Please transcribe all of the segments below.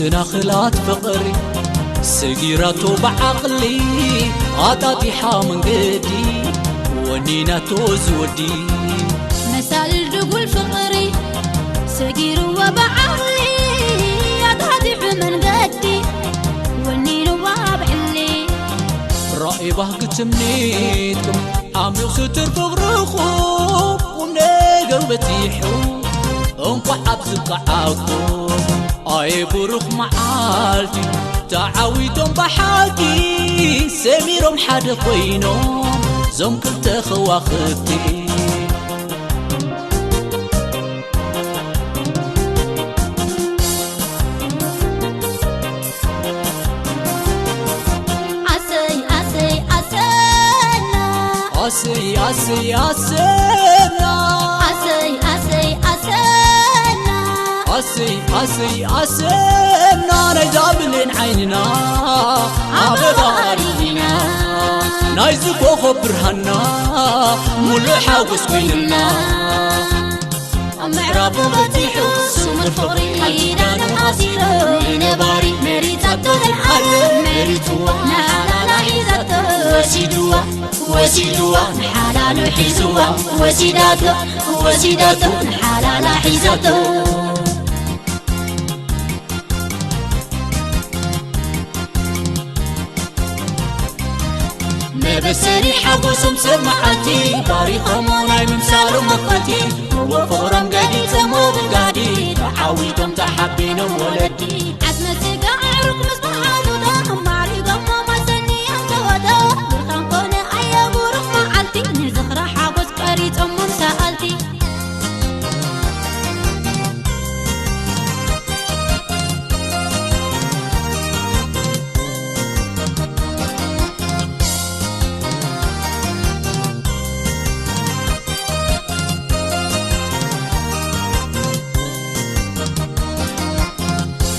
ሰናኽላት ፍቕሪ ሰጊራቶ ብዓቕሊ ኣጣጢሓ መንገዲ ወኒናቶ ዝወዲ መሳልል ድጉል ፍቕሪ ሰጊርዎ ብዓቕሊ ኣጣጢሑ መንገዲ ወኒንዋ ብዕሊ ራኢ ባህጊ ትምኒትኩም ዓሚቕ ስትር ፍቕርኹም ቁም ነገር በጺሑ እንኳዕ ኣብዚ በዓኩም ኣየ ብሩኽ መዓልቲ ተዓዊቶም ብሓቂ ሰሚሮም ሓደ ኮይኖም ዞም ክልተ ከዋኽብቲ ኣሰይ ኣሰይ ኣሰና ኣሰይ ኣሰይ ኣሰና ኣሰይ ኣሰይ ኣሰና ኣሰይ ኣሰይ ኣሰና ናይዛ ብሌን ዓይንና ኣበባ ኣሪኢና ናይዚ ኮኾብ ብርሃንና ሙሉእ ሓጎስ ኮይንና ኣብ ምዕራቡ በጺሑ ስሙር ፍቕሪ ቃል ኪዳኑ ኣሲሩ ንነባሪ መሪጻቶ ዘልዓለ መሪጽዋ ንሓላላ ሒዛቶ ወሲድዋ ወሲድዋ ንሓላሉ ሒዝዋ ወሲዳቶ ወሲዳቶ ንሓላላ ሒዛቶ መበሰሪ ሓጎሶም ሰብ መዓልቲ ባሪኾሞ ናይ ምምሳሎም መኽፈቲ እዎ ፍቕሮም ገሊጾሞ ብጋዲ ተዓዊቶም ተሓቢኖም ወለዲ ዓጽመ ስጋ ኣዕሩኽ ምስ መሓዙቶም ማዕሪጎሞ ማሰንዮም ተወዶ ብርሃን ኮነ ኣየ ብሩኽ መዓልቲ ንዝኽሪ ሓጎስ ቀሪጾሞም ሰኣልቲ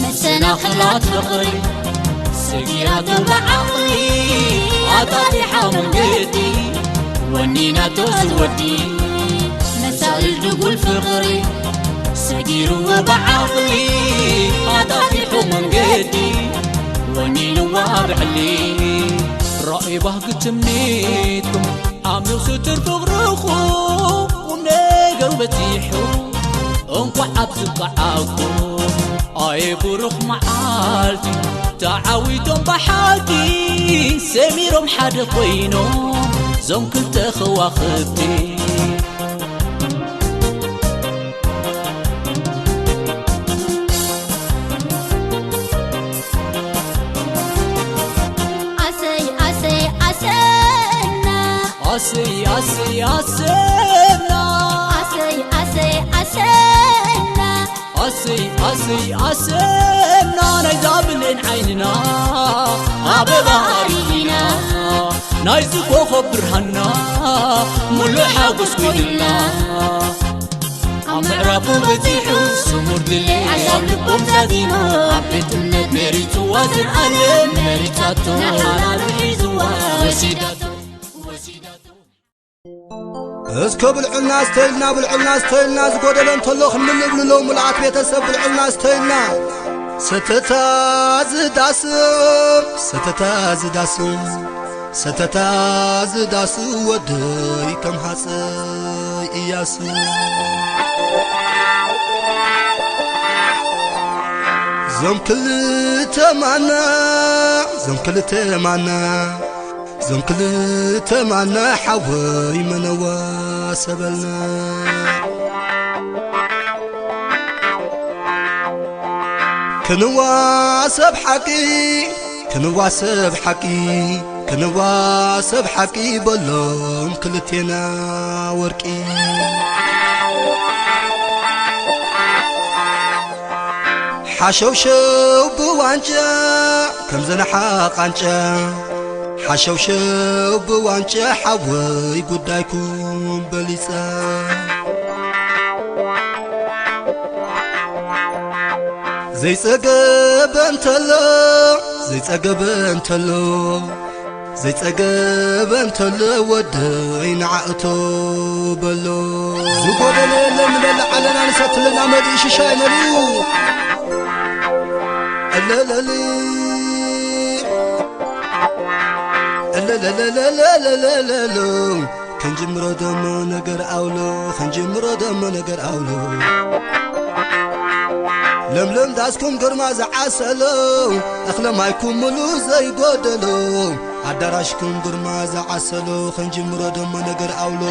መሰናኽላት ፍቕሪ ሰጊራቶ ብዓቕሊ ኣጣጢሓ መንገዲ ወኒናቶ ዝወዲ መሳልል ድጉል ፍቕሪ ሰጊርዎ ብዓቕሊ ኣጣጢሑ መንገዲ ወኒንዋ ብዕሊ ራኢ ባህጊ ትምኒትኩም ዓሚቕ ስትር ፍቕርኹም ቁም ነገር በጺሑ እንኳዕ ኣብዚ በዓኩም ኣየ ብሩኽ መዓልቲ ተዓዊቶም ብሓቂ ሰሚሮም ሓደ ኮይኖም ዞም ክልተ ከዋኽብቲ ኣሰይ ኣሰይ ኣሰና ኣሰይ ኣሰይ ኣሰና ኣሰይ ኣሰይ ኣሰና ኣሰይ ኣሰይ ኣሰና ናይዛ ብሌን ዓይንና ኣበባ ኣሪኢና ናይዚ ኮኾብ ብርሃንና ሙሉእ ሓጎስ ኮይንና ኣብ ምዕራፉ በጺሑ ስሙር ድሌት ሓሳብ ልቦም ዛዚሙ ኣብ ቤት እምነት መሪጽዋ ዝርኣለ መሪጻቶ ንሓላሉ ሒዝዋ ወሲዳቶ ወሲዳቶ እስከ ብልዕልና ስተይልና ብልዕልና ስተይልና ዝጎደለ እንተሎ ክንምልእ ብልለው ምልኣት ቤተሰብ ብልዕልና ስተይልና ሰተታ ዝዳስም ሰተታ ዝዳስም ሰተታ ዝዳስ ወደይ ከም ሃፀይ እያስ ዞም ክልተ ማና ዞም ክልተ ማና ዞም ክልተ ማና ሓወይ መነዋ ሰበልና ክንዋ ሰብ ሓቂ ክንዋ ሰብ ሓቂ ክንዋ ሰብ ሓቂ በሎም ክልቴና ወርቂ ሓሸውሸው ብዋንጫ ከም ዘነሓ ቃንጫ ሓሸውሸው ብዋንጫ ሓወይ ጉዳይኩም በሊጸ ዘይጸገበ እንተሎ ዘይጸገበ እንተሎ ዘይጸገበ እንተሎ ወደይ ንዓእቶ በሎ ዝጎደለ የለን ንበልዕ ኣለና ንሰትለና መሊኡ ሽሻይ መሊኡ ለለሊ፣ ለለለለለለለለሎ፣ ክንጅምሮ ደሞ ነገር ኣውሎ፣ ክንጅምሮ ደሞ ነገር ኣውሎ። ለምለም ዳስኩም ግርማ ዝዓሰሎ፣ እኽለ ማይኩም ሙሉ ዘይጎደሎ፣ ኣዳራሽኩም ግርማ ዝዓሰሎ፣ ክንጅምሮ ደሞ ነገር ኣውሎ።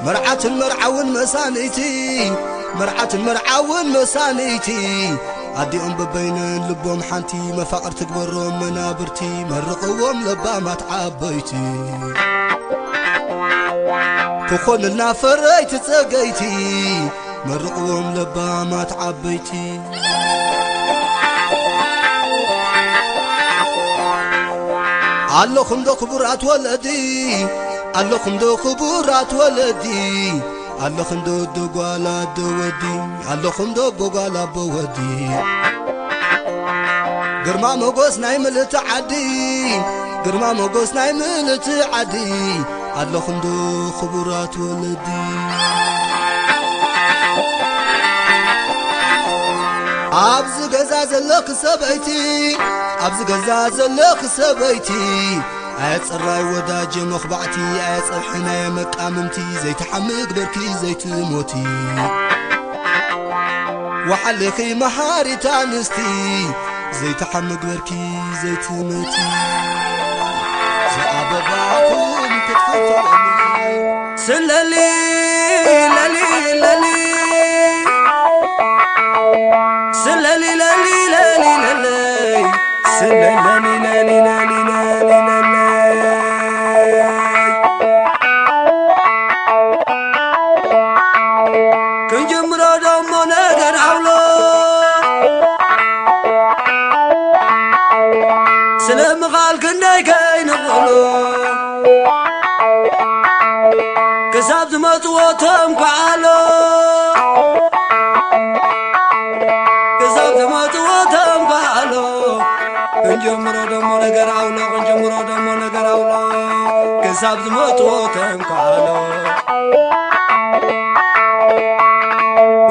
መርዓትን መርዓውን መሳንይቲ፣ መርዓትን መርዓውን መሳንይቲ፣ ኣዲኦም በበይነን ልቦም ሓንቲ፣ መፋቕር ትግበሮም መናብርቲ፣ መርቕዎም ለባማት ዓበይቲ። ክኾንልና ፈረይቲ ጸገይቲ፣ መርቕዎም ለባማት ዓበይቲ። ኣለኹም ዶ ክቡራት ወለዲ? ኣለኹም ዶ ክቡራት ወለዲ? ኣለኽን ዶ ኣዶ ጓል ኣዶ ወዲ? ኣለኹም ዶ ኣቦ ጓል ኣቦ ወዲ? ግርማ ሞጎስ ናይ ምልእቲ ዓዲ፣ ግርማ ሞጎስ ናይ ምልእቲ ዓዲ። ኣለኹም ዶ ክቡራት ወለዲ? ኣብዚ ገዛ ዘለኺ ሰበይቲ፣ ኣብዚ ገዛ ዘለኺ ሰበይቲ፣ ኣየ ጽራይ ወዳጀ መኽባዕቲ፣ ኣየ ጸብሒ ናይ መቃምምቲ፣ ዘይትሓሚ ግበርኪ ዘይትሞቲ። ወሓሊኺ መሃሪት ኣንስቲ፣ ዘይትሓሚ ግበርኪ ዘይትመቲ። ዝኣበባኹም ክትፈትወኒ። ስለሊ ለሊ ለሊ፣ ስለሊ ለሊ ለሊ ለለይ፣ ስለለሊ ለሊ ለሊ ለሊ ለለይ። ክንጅምሮ ደሞ ነገር ኣውሎ፣ ስለ ምኻል ክንደይ ከይንቕሎ፣ ክሳብ ዝመጽዎ ተንኳዓሎ፣ ክሳብ ዝመጽዎ ተንኳዓሎ። ክንጀምሮ ደሞ ነገር ኣውሎ፣ ክንጀምሮ ደሞ ነገር ኣውሎ፣ ክሳብ ዝመጽዎ ተንኳዓሎ።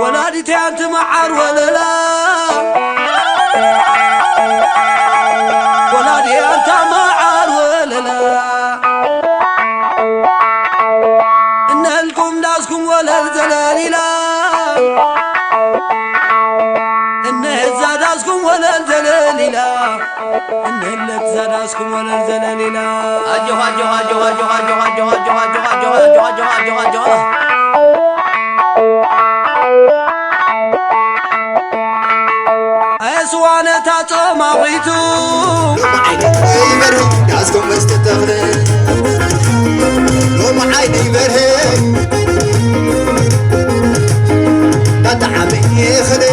ወላዲት ኣንቲ መዓር ወለላ፣ ወላዲት ኣንታ መዓር ወለላ፣ እነልኩም ዳስኩም ወለል ዘለል ኢላ፣ እነዛ ዳስኩም ወለል ዘለል ኢላ፣ እነለዛ ዳስኩም ወለል ዘለል ኢላ። ኣጆኻ፣ ኣጆኻ፣ ኣጆኻ። ኣየ ስዋ ነታ ጾማዊቱ። ሎሚ ዓይኒ ይበርህ ዳስኩም ምስ ትተኽለ፣ ሎሚ ዓይኒ ይበርህ ዳጣዓሚ ይኽእል፣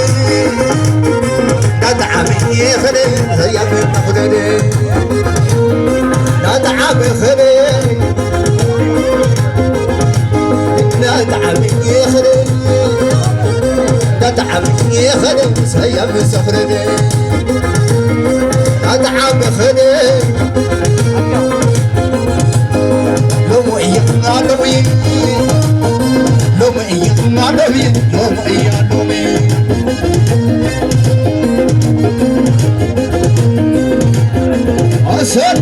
ዳጣዓሚ ይኽእል ዘያብ መኽደድ ዳጣዓሚ ይኽእል፣ ዳጣዓሚ ይኽእል፣ ዳጣዓሚ ይኽእል ዘያብ ሰኽረድ ዳጣዓሚ ይኽእል። ሎሚ እያ ሎሚ፣ ሎሚ እያ ሎሚ፣ ሎሚ እያ ሎሚ። ኣሰር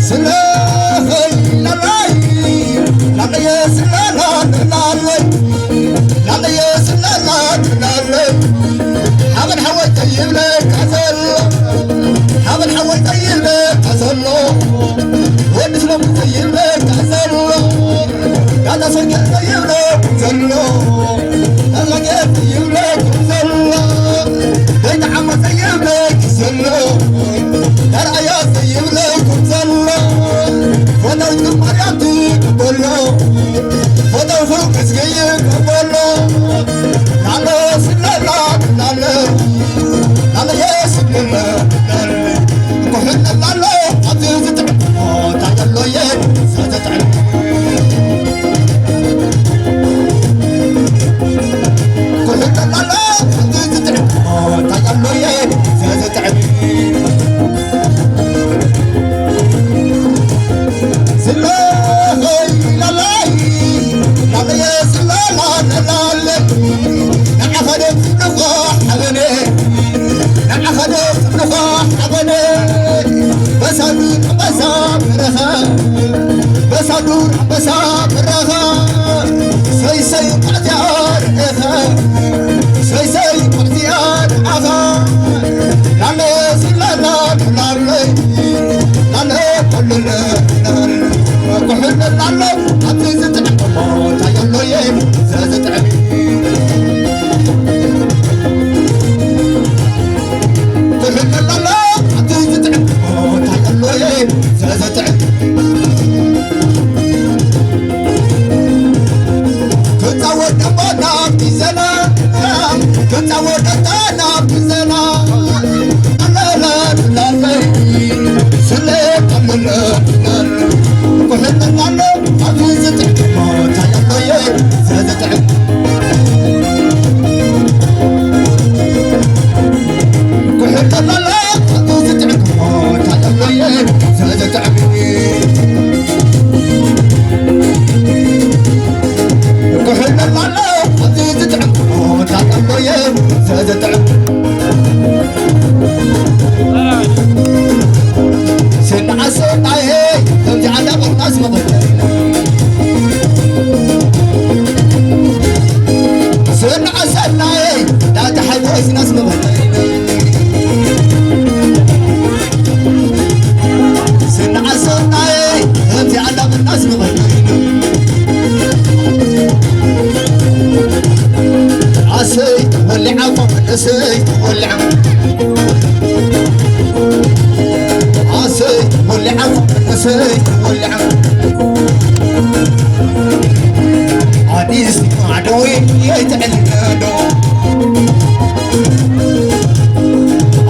ስለኸይ ላላይ፣ ላላየ ስለላ ላላይ፣ ላላየ ስለላ ላላይ። በሳ ዱር ኣንበሳ በረኻ ሰይሰይ ቋዕቲኣ ርኤኻ ሰይሰይ ቋዕቲኣ ርኣኻ ላለ ዝላላ ዱላለይ ላለ ኮለለ ኩሕለላሎ ኣብዚ ዝጥዕም ቦታ የሎየ ዘዝጥዕም ኩሕለላሎ ኣብዚ ዝጥዕም ቦታ የሎየ ዘዝጥዕም ክጻወት ደሞ ናብ ግዘና ክጻወት ደሞ ናብ ግዘና ኣለለለለይ ስለ ኣለለለለይ ኩሕለላሎ ኣብዚ ዝጥዕም ቦታ የሎየ ዘዝጥዕም ኩሕለላሎ ኣብዚ ዝጥዕም ቦታ የሎየ ዘዝጥዕም ኩሕለላሎ ኣብዚ ዝጥዕም ቦታ የሎየ ዘዝጥዕም ሰናዓሰናየ ከምዚ ዓዳ ቆርጣስ መቐለ ሰናዓሰናየ ዳታ ሓጎስናስ መቐለ ሰናዓሰናየ ከምዚ ዓዳ ቆርጣስ መቐለ ኣሰይ ተወሊዓ ጓል ኣሰይ ተወሊዓ ኣሰይ ተወሊዓ ጓል ኣሰይ ተወሊዓ ኣዲስ ማዕዶይ ኣይትዕልለዶ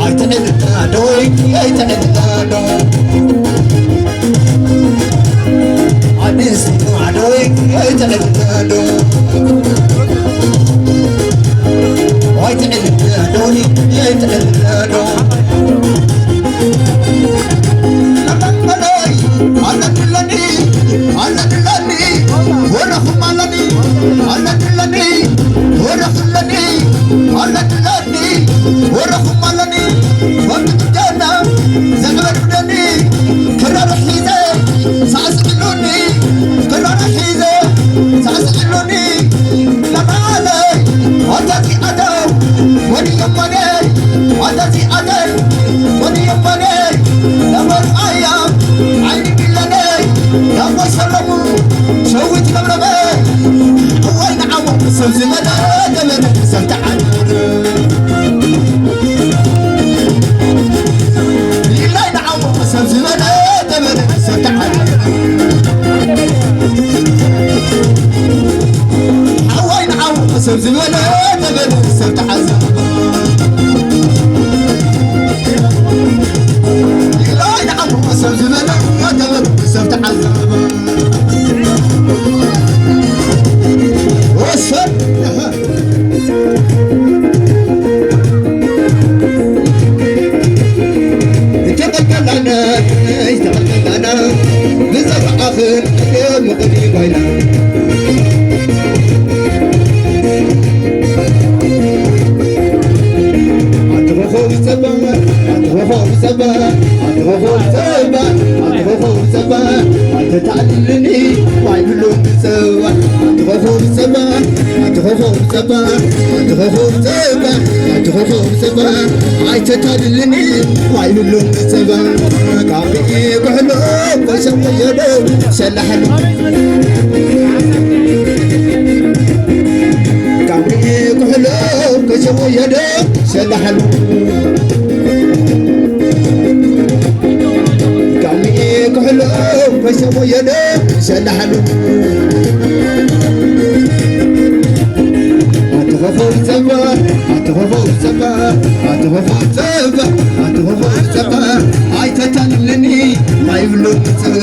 ኣይትዕልለዶ ኣይትዕልለዶ ኣዲስ ማዕዶይ ኣይትዕልለዶ ኣይትዕልለዶ ኣይትዕልለዶ ኣለትለኒ ኣለትለኒ ወረኹም ኣለኒ ኣለትለኒ ወረኹለኒ ኣለትለኒ ወረኹም ኣለኒ ወንድምተና ዘዕበድብደኒ ክራር ሒዘ ሳዕስዕሉኒ ክራር ሒዘ ሳዕስዕሉኒ ለማለይ ኣታቲ ኣደው ወዲ የማነይ ኣታቲ ኣደው ወዲ የማነይ ለመርኣያ ዓይኒ ቢለነይ ዳሞ ሰለሙ ሸዊት ለምለመ እዋይ ንዓሞ ሰብ ዝበለ ደበነ ሰብ ተዓደረ ይብላይ ንዓሞ ሰብ ዝበለ ደበነ ሰብ ተዓደረ ሓዋይ ንዓሞ ሰብ ዝበለ ደበነ ሰብ ተዓዘበ ይብላይ ንዓሞ ሰብ ዝበለ ደበነ ሰብ ተዓዘበ ወሰን ተቐልቀላና ተቐልቀላና ብዘረኣኽን ምቕኒ ባይና ኣንቲ ኮኾብ ጸባ ኣንቲ ኮኾብ ጸባ ኣንቲ ኮኾብ ጸባ ኣንቲ ኮኾብ ጸባ ኣይተታልልኒ ማይ ብሉ ጸባ ኣንቲ ኮኾብ ጸባ ኣንቲ ኮኾብ ጸባ ኣንቲ ኮኾብ ጸባ ኣንቲ ኮኾብ ጸባ ኣይተታልልኒ ማይ ብሉ ጸባ ካብ ኩሕሎ ኮሰብ ወየደ ሰላሕሉ ካብ ኩሕሎ ኮሰብ ወየደ ሰላሕሉ ካብ ኩሕሎ ኮሰብ ወየደ ሰላሕሉ ኣትኸፈው ጸባ ኣትኸፈው ጸባ ኣትኸፈው ጸባ ኣትኸፈው ጸባ ኣይተታልልኒ ኣይብሉ ጸባ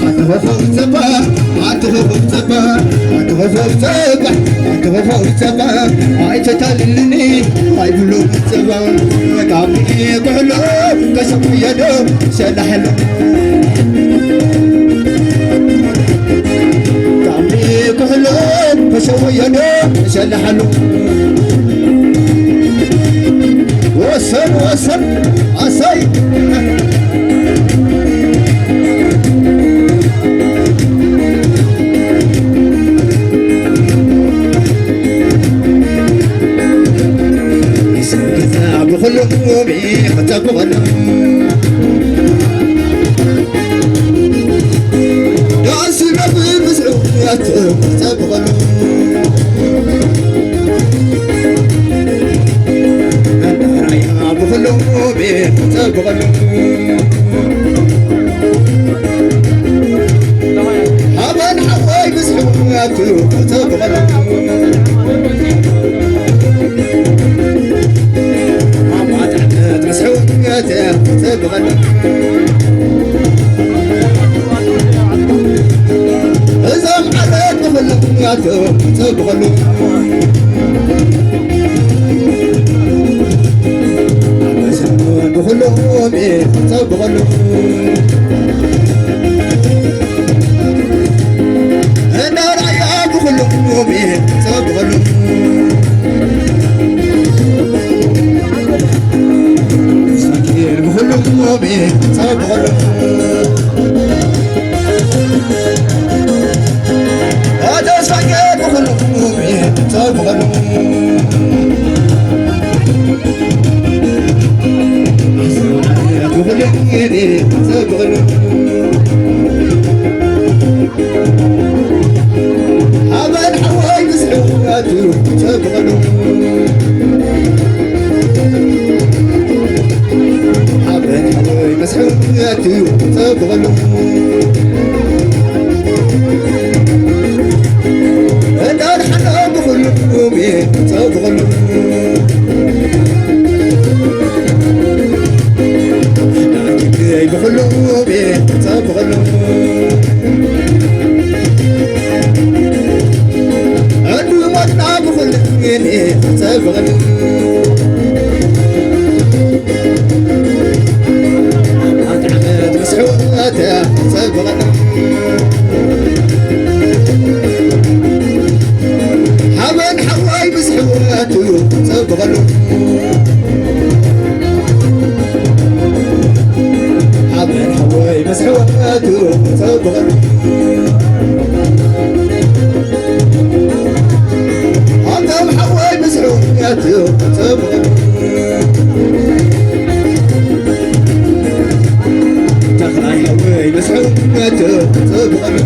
ኣትኸፈው ጸባ ኣትኸፈው ጸባ ኣትኸፈው ጸባ ኣትኸፈው ጸባ ኣይተታልልኒ ኣይብሉ ጸባ ካብ ኩሕሎ ከሸቁየዶ ሰላሕሎ ካብ ኩሕሎ ከሸወየዶ ሰላሕሎ ወሰን ወሰን ኣሳይ እዞም ዓለት ንኹሎም ያቶም ጸብቐሉ። ንኹሎም ጸብቐሉ። እንዳራያ ብኹሎም ጸብቐሉ። ሳኪር ብኹሎም ጸብቐሉ። ኣቶ ሳኪር ብኹሎም ጸብቐሉ። ሓበን ሓወይ ምስ ሕዋቱ ጸብቐሉ። ሓበን ሓወይ ምስ ሕዋቱ ጸብቐሉ። እንዳድሓና ብኹሉ ጸብቐሉ። ዳግመይ ብኹሉ ጸብቐሉ። ዕዱማትና ብኹሉ ጸብቐሉ። ኣንታ ዓመት ምስ ሕወተ ጸብቐሉ። ሓበን ሓዋይ ምስ ሕወቱ ጸብቐሉ። ሓበን ሓወይ ምስ ሕወቱ ጸብቐሉ። ሓበን ሓወይ ምስ ሕወቱ ጸብቐሉ። ተኽላይ ሓወይ ምስ ሕወቱ ጸብቐሉ።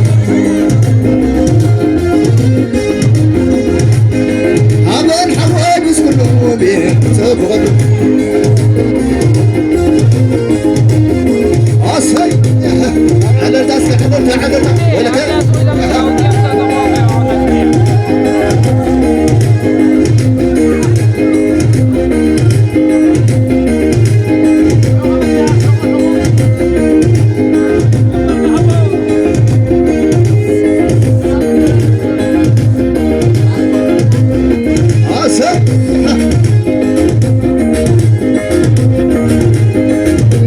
ሓበን ሓወይ ምስ ኩሉ ቤት ጸብቐሉ። ኣሰይ! ዕልልታ እስከ፣ ዕልልታ፣ ዕልልታ። ወለከ። ኣሰይ!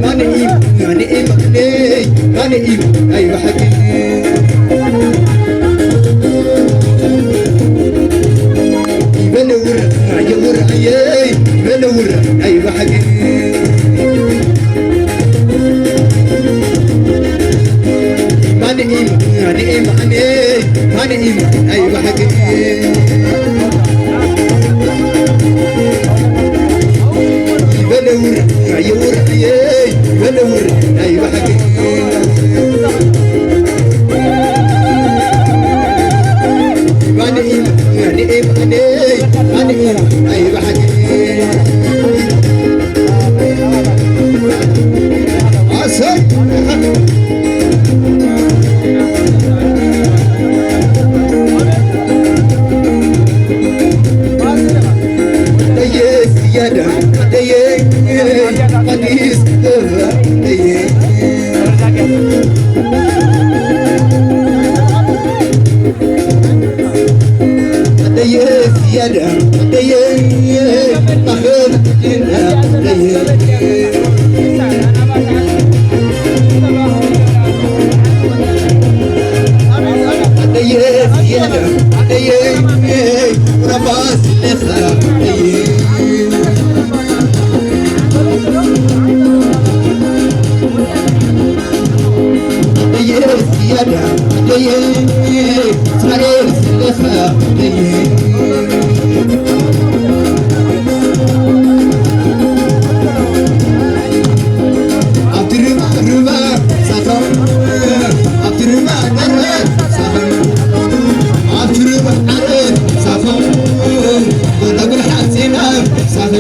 ማን እዩ፣ ማን እዩ፣ ማን እዩ፣ ማን እዩ ናይ ብሓቂ? ይበል ውረ፣ ይውረ፣ ኣየይ፣ ይበል ውረ ናይ ብሓቂ። ማን እዩ፣ ማን እዩ፣ ማን እዩ፣ ማን እዩ ናይ ብሓቂ? ይበል ውረ፣ ይውረ፣ ኣየይ፣ ይበል ውረ ናይ ብሓቂ። ማን እዩ፣ ማን እዩ፣ ማን እዩ፣ ማን እዩ ናይ ብሓቂ? ኣሰይ! ደየ ዝያዳ፣ ደየ ኣዲስ ኣበባ፣ ደየ። ኣደየ ዝያዳ፣ ኣደየ ማኸል ዲና፣ ኣደየ። ኣደየ ዝያዳ፣ ኣደየ ቁረባ ስለኻ፣ ኣደየ። ኣደየ ዝያዳ፣ ኣደየ እስራኤል ስለኻ፣ ኣደየ። ኣብቲ ርባ ርባ ሳፋ፣ ኣብቲ ርባ ደረት ሳፋ፣ ኣብቲ ርባ ዓረት ሳፋ፣ ወላ ብርሓት ዜና ሳፋ፣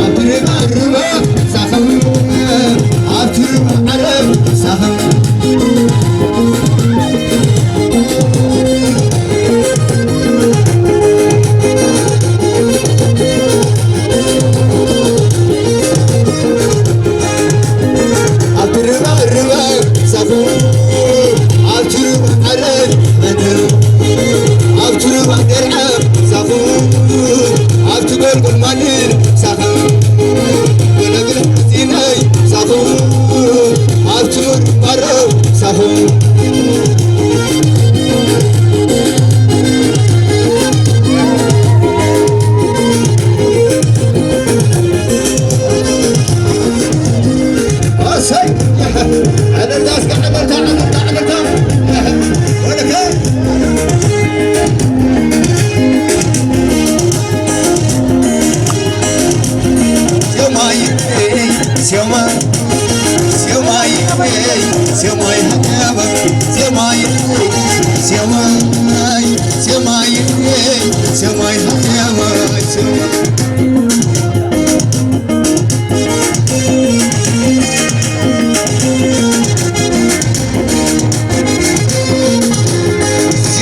ኣብቲ ርባ ርባ ሳፋ፣ ኣብቲ ርባ ዓረት ሳፋ። ኣሰይ! ዕልልታ እስከ፣ ዕልልታ፣ ዕልልታ፣ ዕልልታ! ወለከ! ዮማይ፣ ዮማይ፣ ዮማይ፣ ዮማይ፣ ዮማይ፣ ዮማይ፣ ዮማይ፣ ዮማይ፣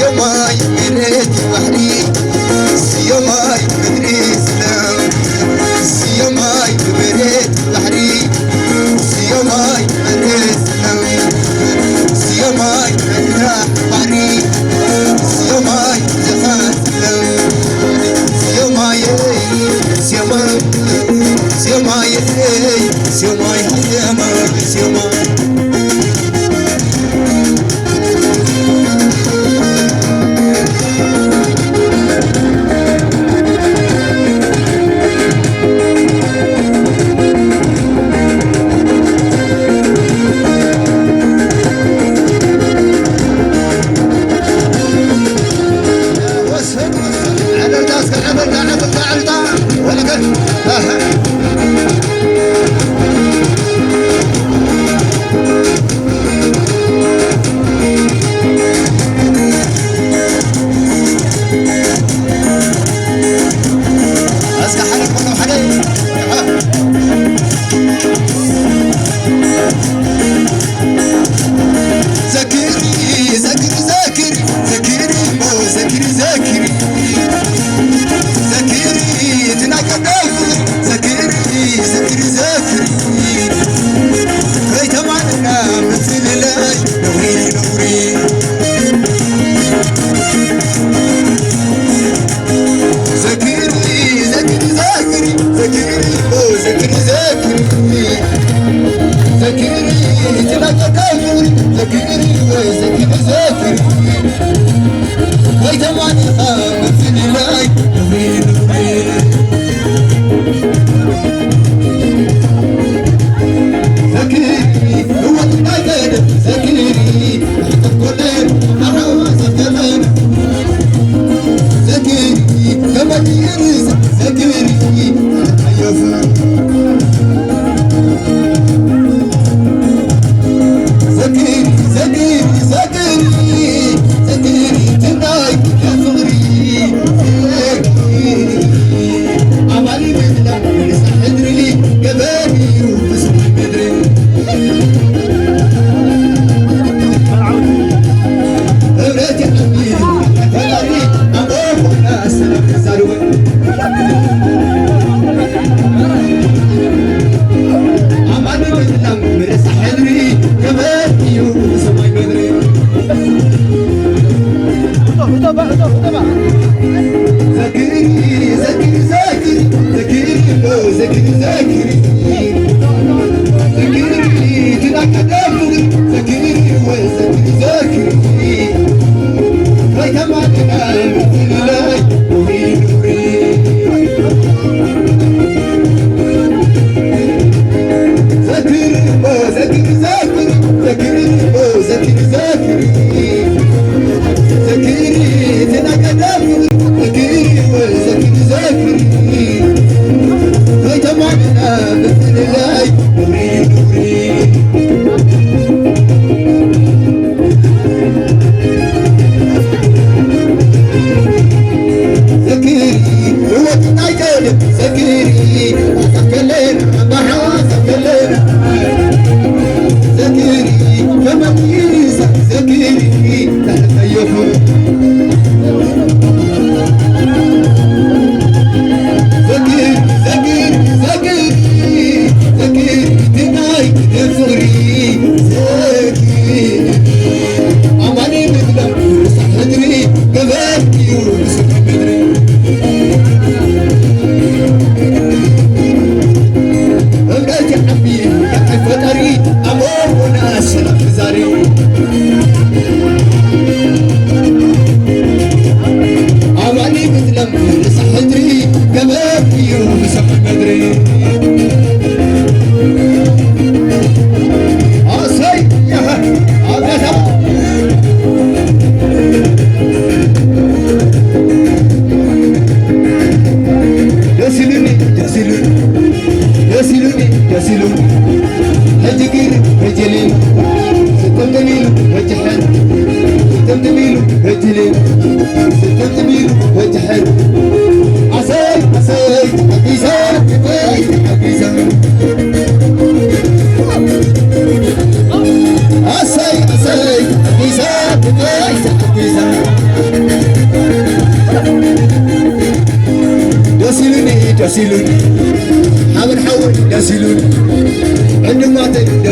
ዮማይ መሬት ባሕሪ፣ ዮማይ ምድሪ ሰላም፣ ዮማይ መሬት ባሕሪ፣ ዮማይ መሬት ሰላም፣ ዮማይ መሬት ባሕሪ፣ ዮማይ ዝኸ ዘክሪ፣ ዘክሪ፣ ዘክሪ፣ ዘክሪ፣ እሞ ዘክሪ፣ ዘክሪ፣ ዘክሪ፣ እቲ ናይ ቀደም ዘክሪ፣ ዘክሪ፣ ዘክሪ፣ ከይተማለና ምፍልላይ ነውሪ፣ ነውሪ። ዘክሪ፣ ዘክሪ፣ ዘክሪ፣ ዘክሪ፣ ኦ፣ ዘክሪ፣ ዘክሪ፣ ዘክሪ፣ እቲ ናይ ቀደም ክብሪ፣ ዘክሪ፣ ዘክሪ፣ ዘክሪ፣ ከይተማሊኻ ምፍልላይ፣ ክብሪ፣ ክብሪ። ዘክሪ፣ ህይወት እንዳይከድ፣ ዘክሪ፣ ሕይወት ኮለል፣ ኣርሓዋ ዘፍተመን። ዘክሪ፣ ገመድ ይርስ፣ ዘክሪ፣ ኣየፍ። ዘክሪ፣ ዘክሪ፣ ዘክሪ፣ ዘክሪ፣ ትናይ ፍቕሪ።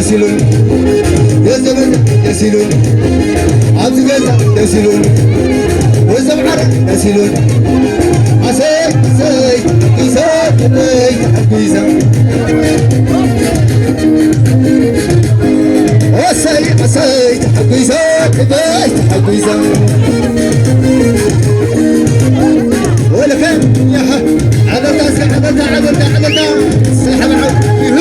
ደስ ኢሉን፣ ገንዘበን ደስ ኢሉን፣ ኣብዚ ገዛ ደስ ኢሉን፣ ወዘብ ዓረ ደስ ኢሉን። ኣሰይ፣ ኣሰይ፣ ተሓጒሳ፣ ልበይ ተሓጒሳ። ኣሰይ፣ ኣሰይ፣ ተሓጒሳ፣ ልበይ ተሓጒሳ። ወለኸ፣ ያሃ፣ ዓለታ እስከ፣ ዓለታ፣ ዓለታ፣ ዓለታ። ሰላም ዓው። ይህ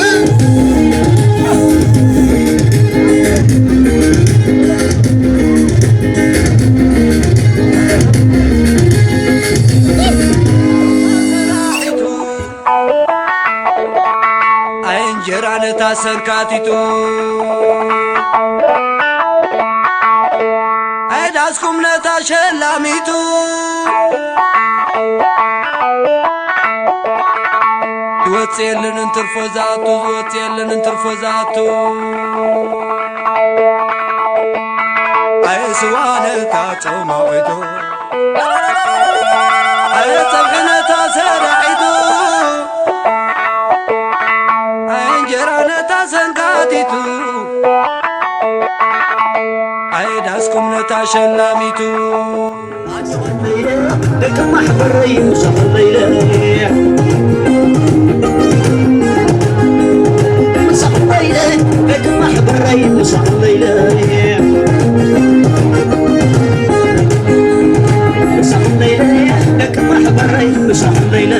ኣይ እንጀራ ነታ ሰንካቲቱ፣ ኣይ ዳስኩም ነታ ሸላሚቱ። ዝወጽእ የለን እንትርፎ ዝኣቱ፣ ዝወጽእ የለን እንትርፎ ዝኣቱ። ኣየ ስዋ ነታ ጾማዊቱ፣ ኣየ ጸብሒ ነታ ሰራሒቱ፣ ኣየ እንጀራ ነታ ሰንካቲቱ፣ ኣየ ዳስኩም ነታ ሸላሚቱ። ደቂ ማሕበረይ ምሳኹም ለይለ፣ ምሳኹም ለይለ፣ ደቂ ማሕበረይ ምሳኹም ለይለ፣ ምሳኹም ለይለ፣ ደቂ ማሕበረይ ምሳኹም ለይለ።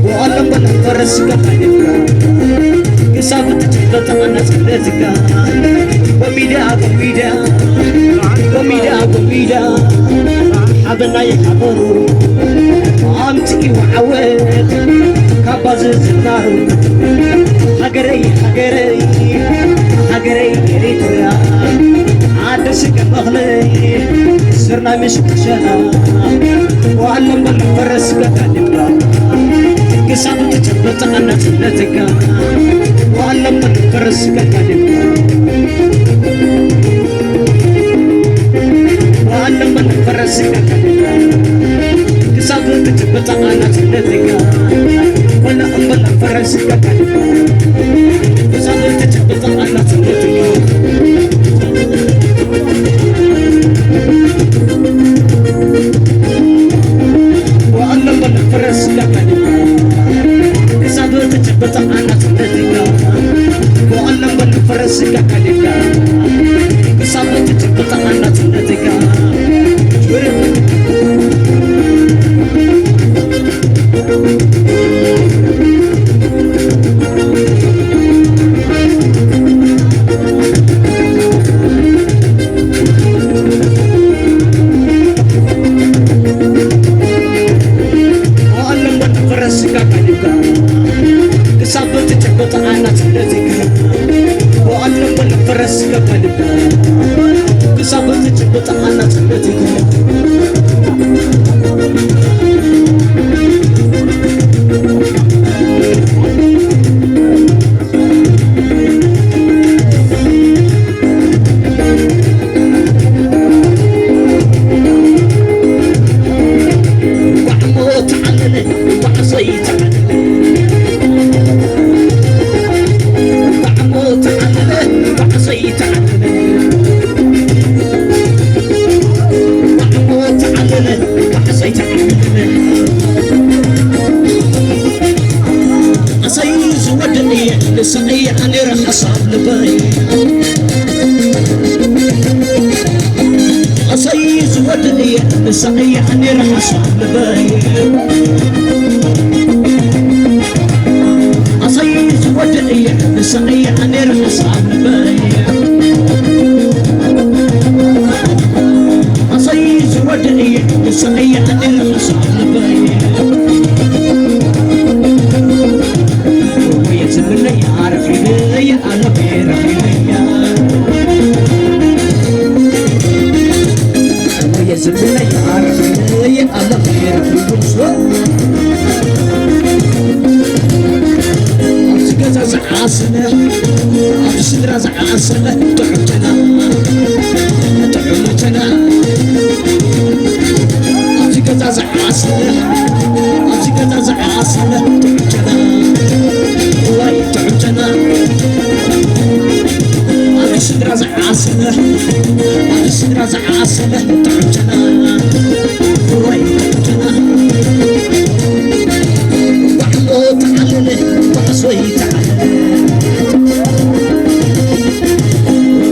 ወኣሎም በል ፈረስካ ታይካ ክሳብ እትጭበጥ ኣናጽነትካ። ጎሚዳ፣ ጎሚዳ፣ ጎሚዳ፣ ጎሚዳ፣ ሓበናይ ሓበሩ ኣምጽእዎ ዓወት ካባ ዝዝናሩ። ሃገረይ፣ ሃገረይ፣ ሃገረይ ኤሪትራ፣ ዓዲ ስገም እኽለይ፣ ስርናይ ምሽ ክሸና፣ ወኣሎም በል ፈረስ ከጋድምካ፣ ክሳብ ትጭበጥ ናጽነትካ፣ ወኣሎም በል ፈረስ ከጋድምካ። ወኣሎም በል ፈረስ ከጋድምካ፣ ክሳብ ትጭበጥ ናጽነትካ፣ ወላ እምበል ፈረስ ከጋድምካ፣ ክሳብ ትጭበጥ ናጽነትካ። ወኣሎም በል ፈረስ ከጋድምካ፣ ክሳብ ትጭበጥ ናጽነትካ። ወኣሎም በል ፈረስ ከጋድምካ፣ ክሳብ ትጭበጥ ናጽነትካ። ወኣሎም በል ፈረስ ከጋድምካ፣ ክሳብ ትጭበጥ ናጽነትካ። ወኣሎም በል ፈረስ ከጋድምካ፣ ክሳብ ትጭበጥ ናጽነትካ። ኣሰይ ዝወድእ እየ ንስኺ ኣነ ሓሳብ ልበይ። ኣሰይ ዝወድእ እየ ንስኺ ኣነ ሓሳብ ልበይ። ኣሰይ ዝወድእ እየ ንስኺ ኣነ ሓሳብ ልበይ። ኣሰይ ዝወድእ እየ ንስኺ ኣነ ሓሳብ ልበይ። ወየ ዝብለይ ኣረኺበየ ኣለኹ ረኺበያ። ወየ ዝብለይ ኣረኺበየ ኣለኹ ረኺበያ። ኣብዚ ገዛ ዝዓሰለ፣ ኣብዚ ስድራ ዝዓሰለ ጥዑም ጨና፣ ጥዑም ጨና። ኣብዚ ገዛ ዝዓሰለ፣ ኣብዚ ገዛ ዝዓሰለ ጥዑም ጨና፣ ዋይ ጥዑም ጨና። ኣብዚ ስድራ ዝዓሰለ፣ ኣብዚ ስድራ ዝዓሰለ ጥዑም ጨና፣ ዋይ ጥዑም ጨና። ባዕሎ ተዓለለ፣ ባዕሶይ ተዓለለ።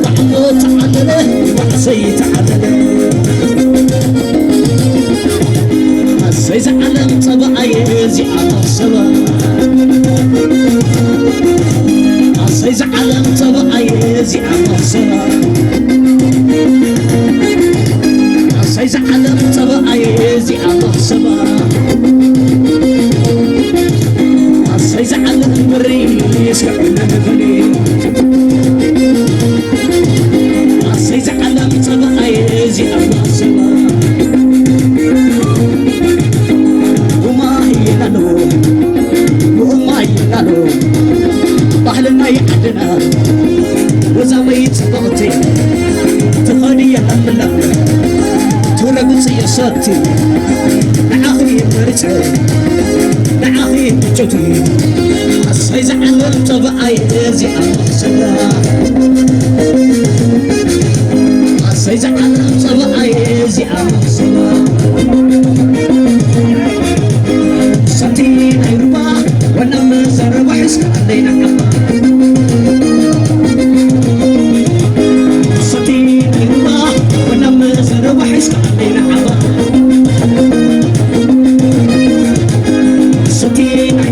ባዕሎ ተዓለለ፣ ባዕሶይ ተዓለለ። ኣሰይ ዝዓለም ጸባኣየ እዚኣ ሰብ። ኣሰይ ዝዓለም ጸባኣየ እዚኣ ሰብ። ኣሰይ ዝዓለም ጸባኣየ እዚኣ ሰብ። ኣሰይ ዝዓለም ብሪ እስከ ዕለል በሊ። ኣሰይ ዝዓለም ጸባኣየ እዚኣ ሰብ። ጉማ ይላሎ፣ ጉማ ይላሎ፣ ባህልና ይዓድና፣ ወዛመይ ጽብቕቲ፣ ትኸዲ የቐብላ፣ ትረግጽ የሰቲ፣ ንዓኺ መሪጸ፣ ንዓኺ ምቾቲ፣ ኣሰይ ዝዓለም ጸባኣይ እዚኣ መኽሰላ፣ ኣሰይ ዝዓለም ጸባኣይ እዚኣ መኽሰላ። ሰቲ ናይ ሩባ ወናም ዘረባ ሒዝካ ኣለይ ንዓኻ። ሰቲ ናይ ሩባ ወናም ዘረባ ሒዝካ ኣለይ ንዓኻ። ሰቲ ናይ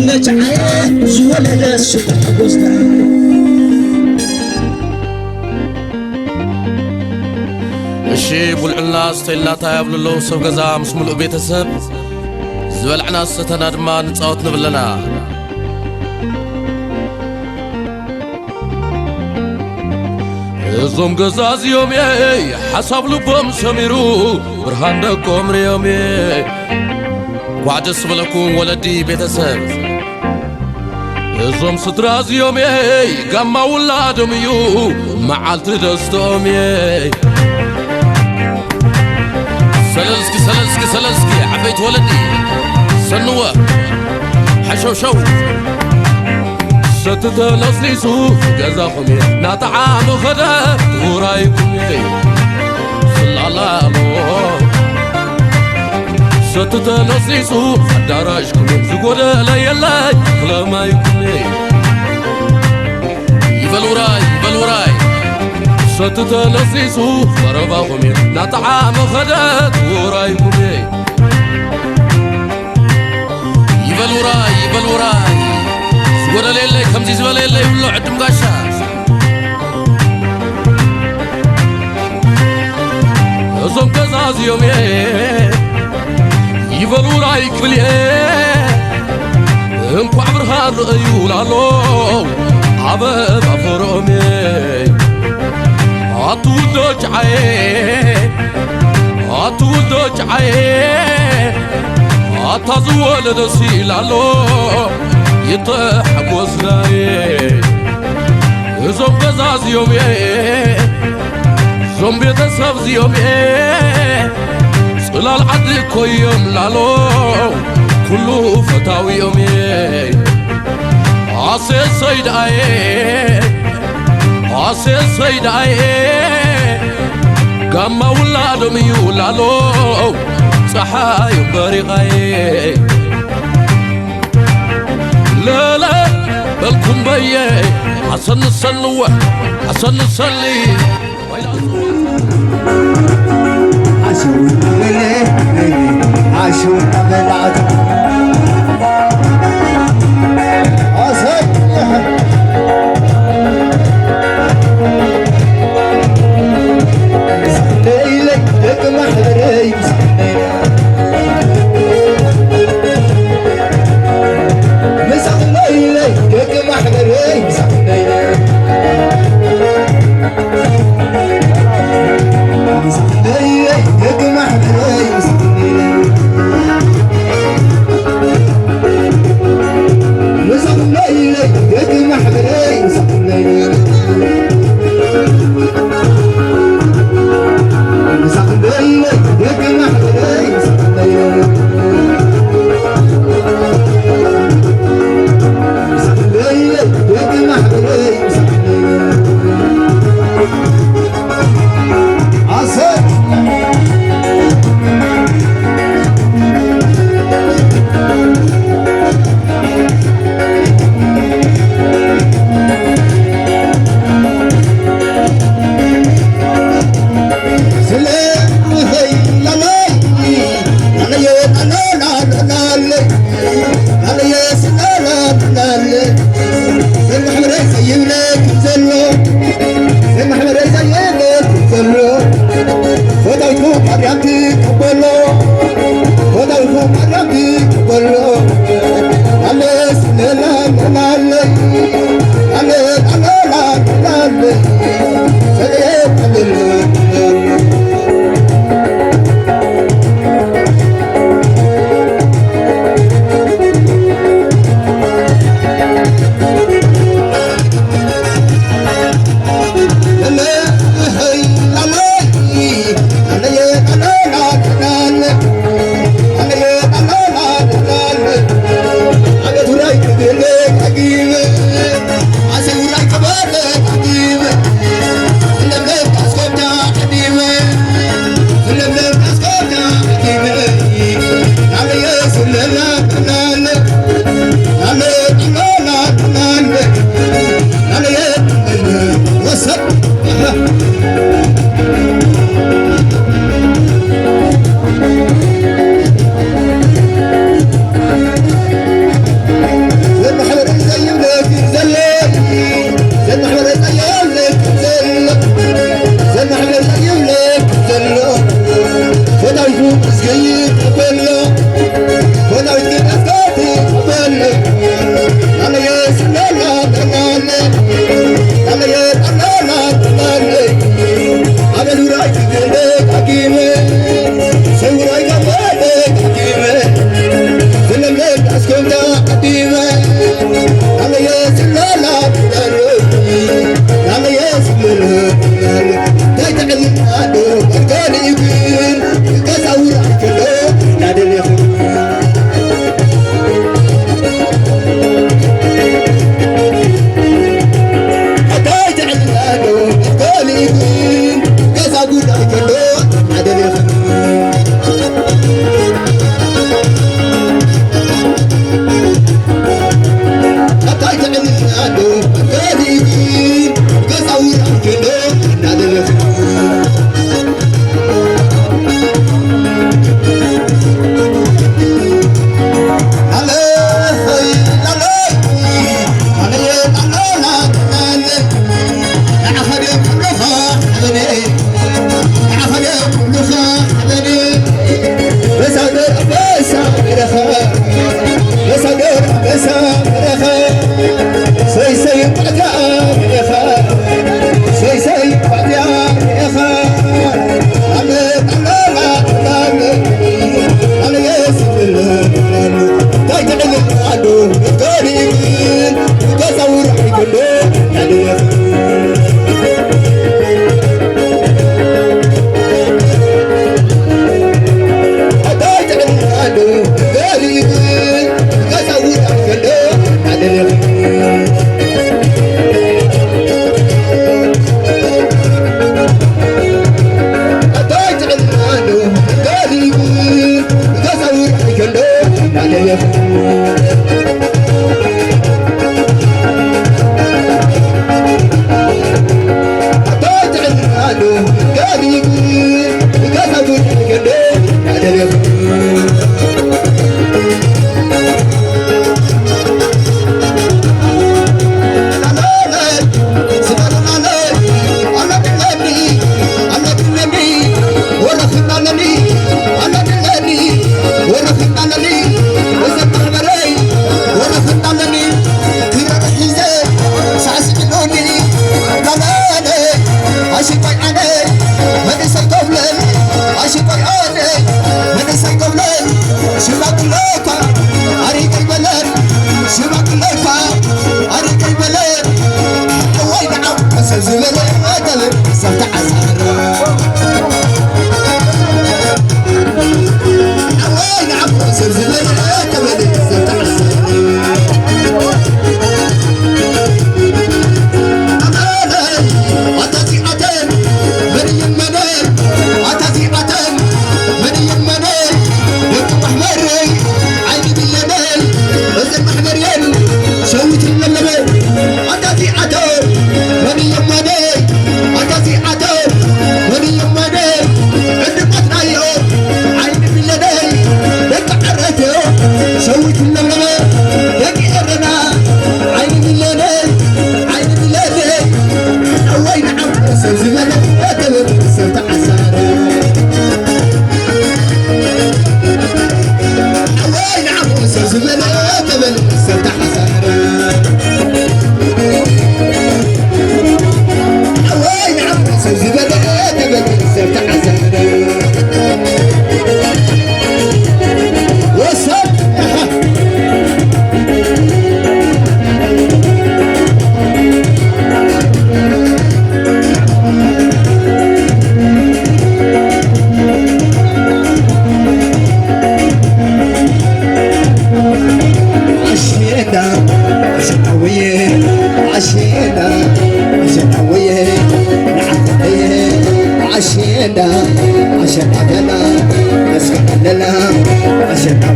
ለጫየ ዝወለደ ስቁር ተጎዝተ። እሺ፣ ብልዑልና ስተይልና ታይ ኣብልሎ ሰብ ገዛ ምስ ምሉእ ቤተሰብ ዝበልዕና ዝሰተና ድማ ንጻወት ንብለና። እዞም ገዛ እዚኦም እየ ሓሳብ ልቦም ሰሚሩ ብርሃን ደቆም ርእዮም እየ። ኳዕ ደስ በለኩም ወለዲ ቤተሰብ። እዞም ስድራ እዚኦም እየ ጋማ ውላዶም እዩ መዓልቲ ደስተኦም እየ። ሰለልስኪ ሰለልስኪ ሰለልስኪ ዓበይቲ ወለዲ ሰንወ ሓሸውሸው። ሰቲ ተለስሊሱ ገዛኹም እየ ናጠዓመ ኸደ ውራይኩም እየ ስላላሎ። ሰቲ ተለስሊሱ ኣዳራሽኩም እየ ዝጎደለ የለይ ክለማይኩም እየ። ይበል ውራይ ይበል ውራይ። ሰቲ ተለስሊሱ ቀረባኹም እየ ናጠዓመ ኸደ ውራይኩም እየ። ይበል ውራይ ይበል ውራይ። ዝጎደለ የለይ ከምዚ ዝበለ የለይ ብሎ ዕድም ጋሻ። እዞም ገዛ እዚኦም እየ ይበል ውራይ ክብል እየ። እንኳዕ ብርሃን ረእዩ ላሎ ኣበባ ፈርኦም እየ። ኣቲ ውዶ ጭዓየ ኣቲ ውዶ ጭዓየ ኣታ ዝወለደ ሲላሎ ይተሓጎስ ዳየ። እዞም ገዛ እዚኦም እየ እዞም ቤተሰብ እዚኦም እየ ጽላል ዓዲ እኮ እዮም ላሎ ኩሉ ፈታዊኦም እየ። ኣሴሰይ ደኣየ ኣሴሰይ ደኣየ ጋማ ውላዶም እዩ ላሎ ጸሓዮም በሪቓየ። ለለ በልኩም በየ ኣሰንሰንወ ኣሰንሰሊ።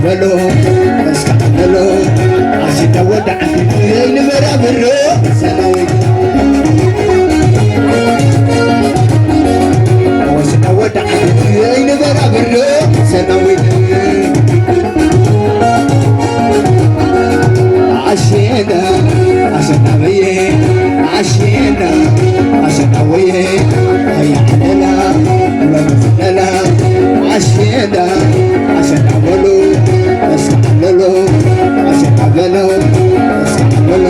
በሎ እስካ በሎ ኣሲዳ ወዳዓት ይንበራ ብሎ ሰናዊት ኣወስዳ ወዳዓት ይንበራ ብሎ ሰናዊት ኣሸና ኣሸና በየ ኣሸና ኣሸና ወየ ኣያ ለላ ለላ ኣሸና ኣሸና በሎ እስካ በሎ ኣሸና በሎ እስካ በሎ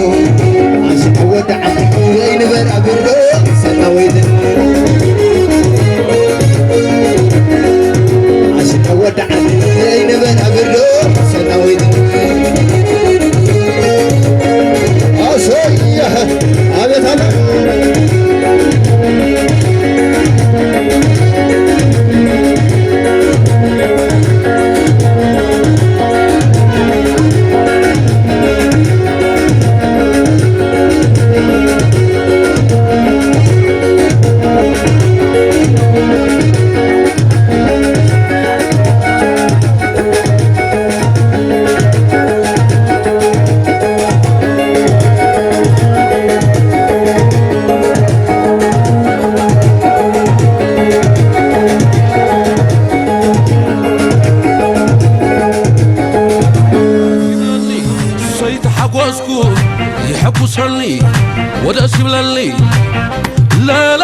ኣሸና ወዳዓት ይንበራ ብሎ ሰናዊት ኣሸና ወዳዓት ይንበራ ብሎ ሰናዊት ኣሶያ ኣቤት ኣለ ሰይተሓጎስኩ ይሐጉሰኒ ወደስ ይብለኒ ለለ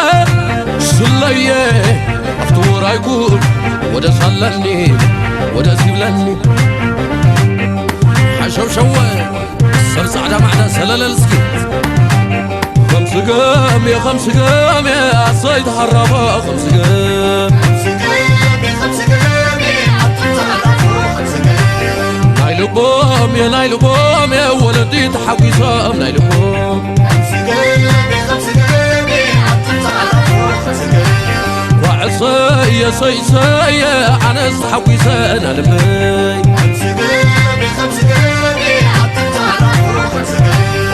ስለየ ኣብቲ ውራይኩ ወደስ ኣለኒ ወደስ ይብለኒ ሓሸውሸወ ሰብ ጻዕዳ ማዕዳ ሰለለል እስኪ ከም ስገም እየ ከም ስገም እየ ኣሰይ ተሃራባ ከም ስገም ናይ ልቦም እየ ናይ ልቦም እየ ወለዲ ተሓጒሶም ናይ ልቦም ዋዕሰየ ሰይሰየ ኣነስ ተሓጒሰ ናልበይ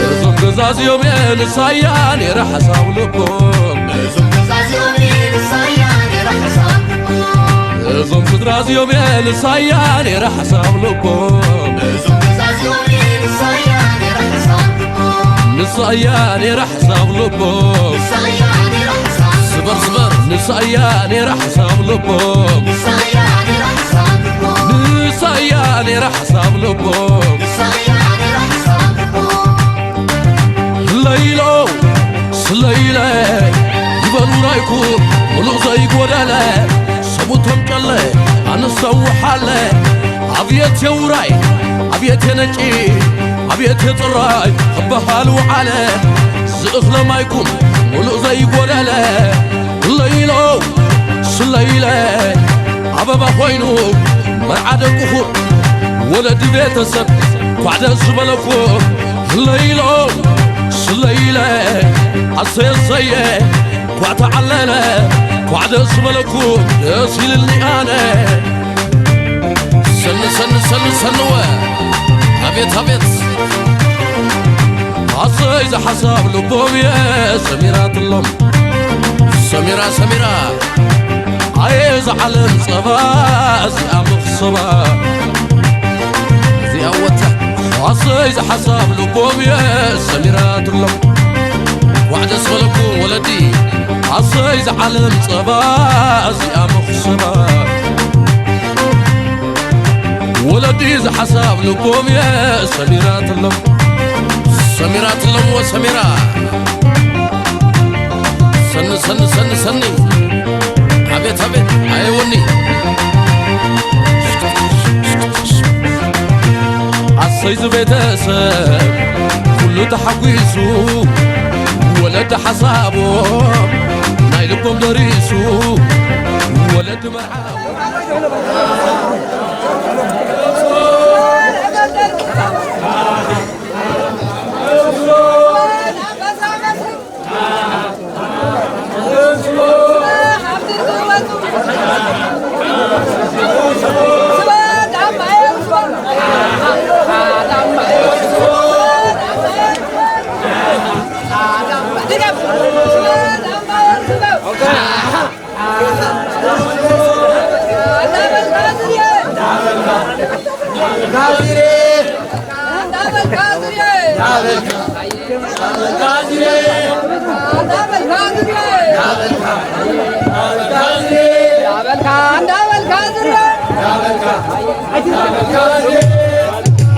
እዞም ገዛዚኦም እየ ንሳያ ነይረ ሓሳብ ልቦም እዞም ስድራ እዚኦም እየ ንሳያ ነይረ ሓሳብ ልቦም ንሳያ ነይረ ሓሳብ ልቦም ስበር ስበር ንሳያ ነይረ ሓሳብ ልቦም ንሳያ ነይረ ሓሳብ ልቦም ለይሎ ስለይለ ይበሉ ራይኩ ሙሉእ ዘይጎደለ ሰቡቶም ጨለ ኣንሰውሓለ ኣብየት የውራይ ኣብየት የነጪ ኣብየት የፅራይ ክበሃል ውዓለ ዝእኽለ ማይኩም ሙሉእ ዘይጎደለ ለይሎ ስለይለ ኣበባ ኮይኑ መርዓ ደቅኹም ወለዲ ቤተሰብ ኳዕ ደስ ዝበለኩም ለይሎ ስለይለ ኣሰየሰየ ኳዕ ተዓለለ ኳዕ ደስ ዝበለኩም ደስ ኢልኒ ኣነ ሰኒ ሰኒ ሰኒ ሰንወ ኣቤት ኣቤት ኣሰይ ዝሓሳብ ልቦም እየ ሰሚራትሎም ሰሚራ ሰሚራ ኣየ ዝዓለም ጸባ እዚኣ መኽሰባ እዚኣ ወታ ኣሰይ ዝሓሳብ ልቦም እየ ሰሚራትሎም ዋዕ ደስ በለኩም ወለዲ ኣሰይ ዝዓለም ጸባ እዚኣ መኽሰባ ወለዲ ዝሓሳብ ልቦም እየ ሰሚራትሎም ሰሚራትሎም ወሰሚራ ሰኒ ሰኒ ሰኒ ሰኒ ኣቤት ኣቤት ኣየወኒ ኣሰይ ዝቤተሰብ ኩሉ ተሓጒሱ ወለዲ ሓሳቦም ናይ ልቦም ደሪሱ ወለዲ መርዓ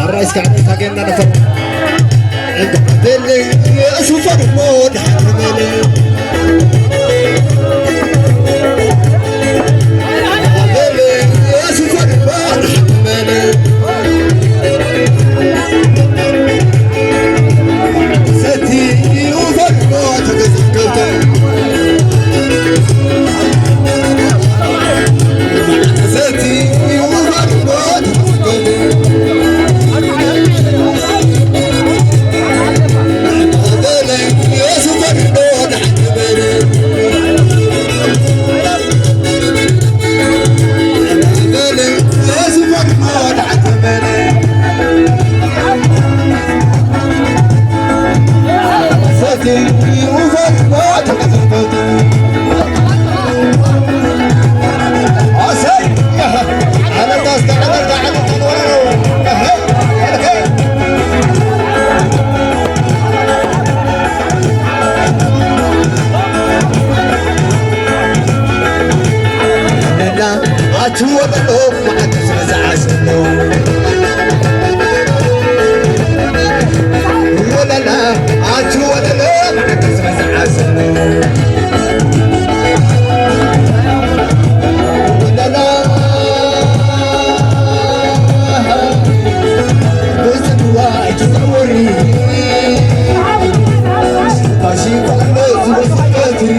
ኣራይ እስከ ዕልልታ ጌርና ነፈር። እንተ በል ርእሱ ፈርሞ ድሓር በል። በል ርእሱ ፈርሞ ድሓር በል። ሰቲ ፈርሞ ተገዝከብተ። ኣትወደሎ መዓት ዝዓስሎ ወለላ ኣትወደሎ መዓት ዝዓስሎ ወለላ ብዝዋ ኣይትዘውሪ ባሺ ባሎ ዝወስቀትሪ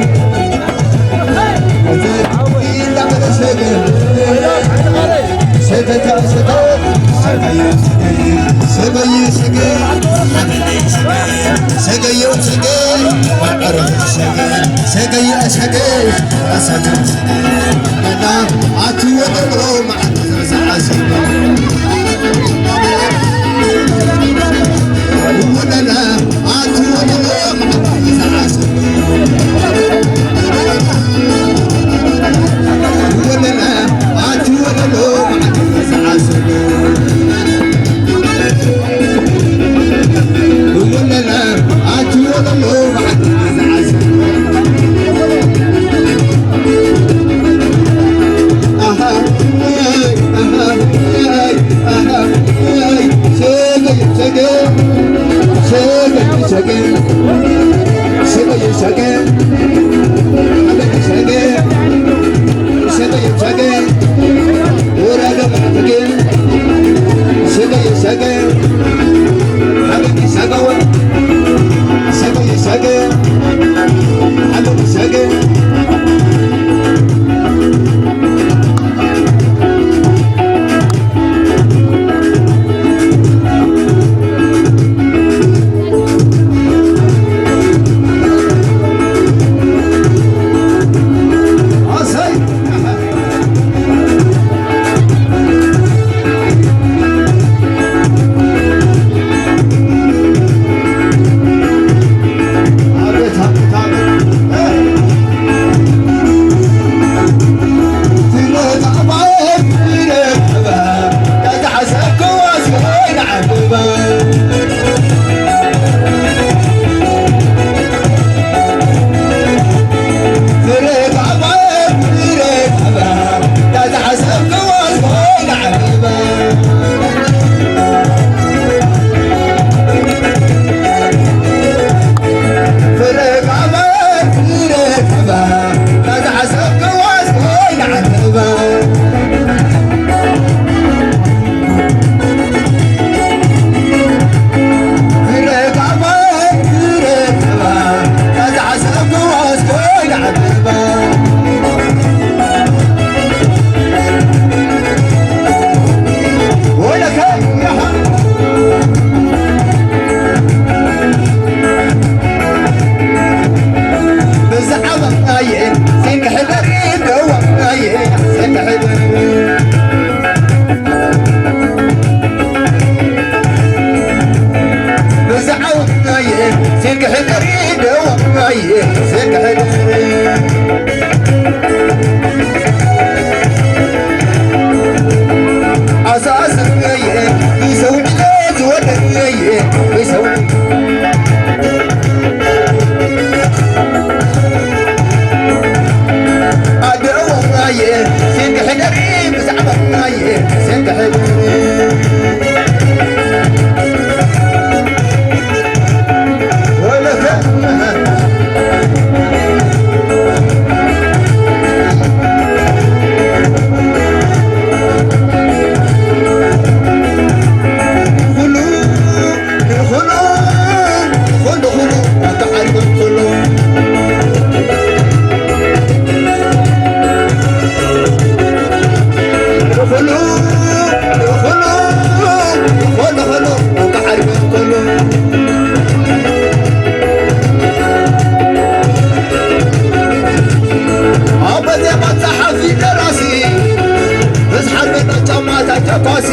ተኳሲ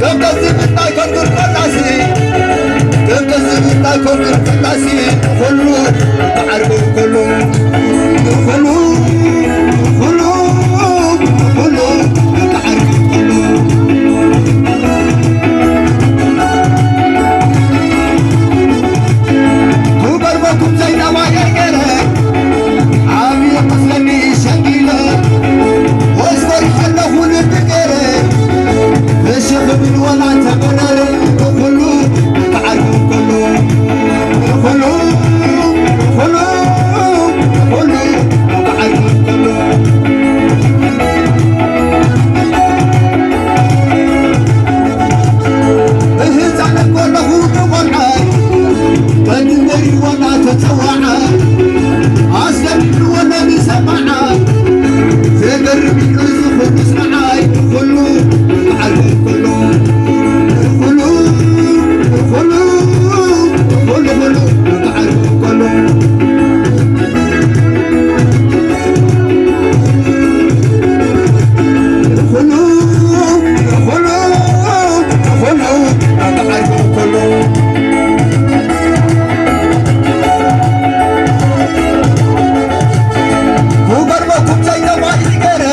ከም ቀዝብና ኮንኩር ፈላሲ ከም ቀዝብና ኮንኩር ፈላሲ ኩሉ ተዓርኩ ኩሉ ኩሉ ኩሉ ኩሉ ተዓርኩ ኩሉ ክበርበኩም ዘይናባየ ገረ ዓብየ መስለኒ ሸንጊለ ወስኮሪ ከለኹ ልቢ ገረ እሺ ክብል ወላ ተመረረ ኩሉ ተዓርኩ ኩሉ ኩሉ ኩሉ ኩሉ ተዓርኩ ኩሉ ብህፃን ከለኹ ንቆልዓ ቀንዲ ወሪዎ እናተፀዋዓ ኣስደሚምዎ ነንሰማዓ ዘገርም እዩ እዚ ኩሉ ስርዓይ ኩሉ በዓል ኩሉ ኩሉ ኩሉ ኩሉ ኩሉ በዓል ኩሉ ኩሉ ኩሉ ኩሉ በዓል ኩሉ ክገርመኩም ዘይተባይ ገረ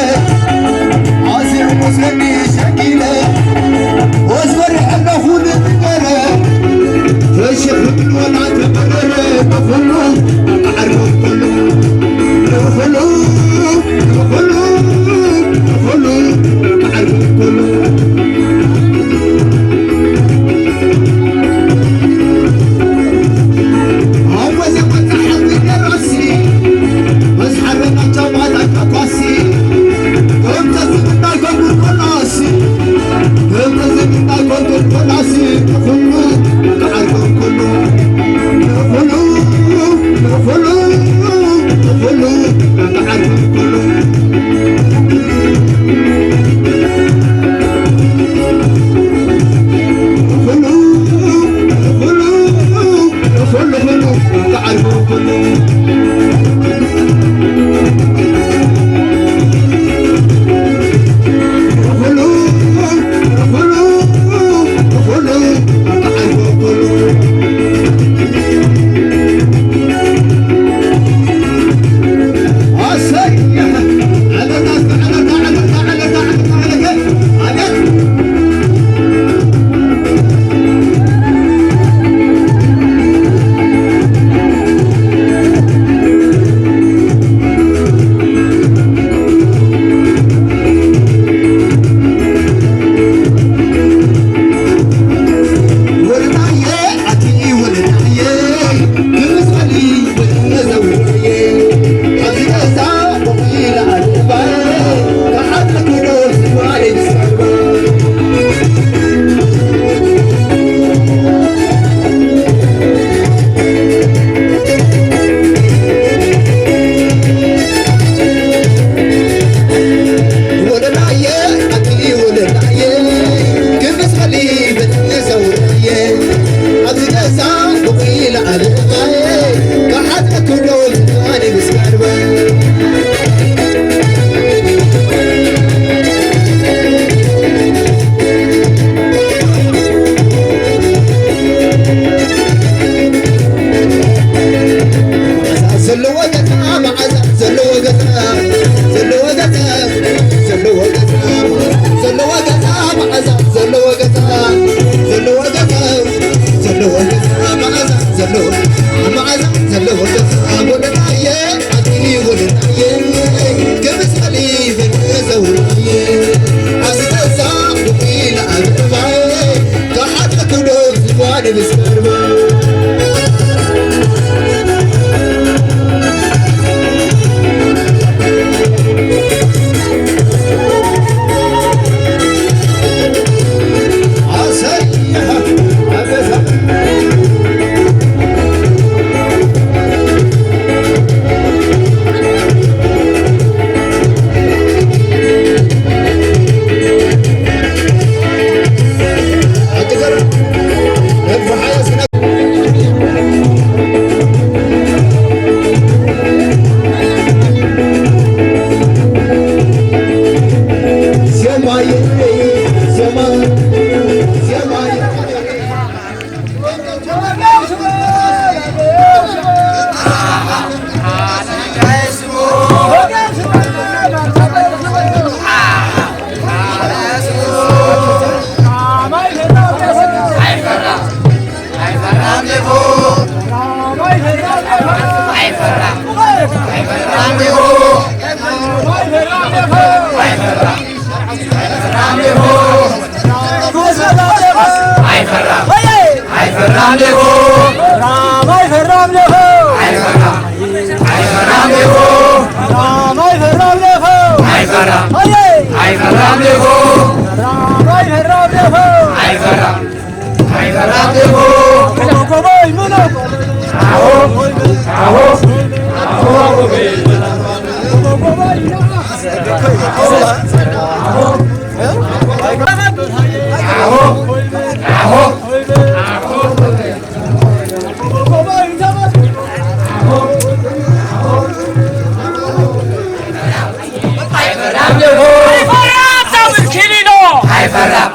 ኣይፈራም ሌቦ። ኣይፈራም ዳብል ኪሊኖ። ኣይፈራም።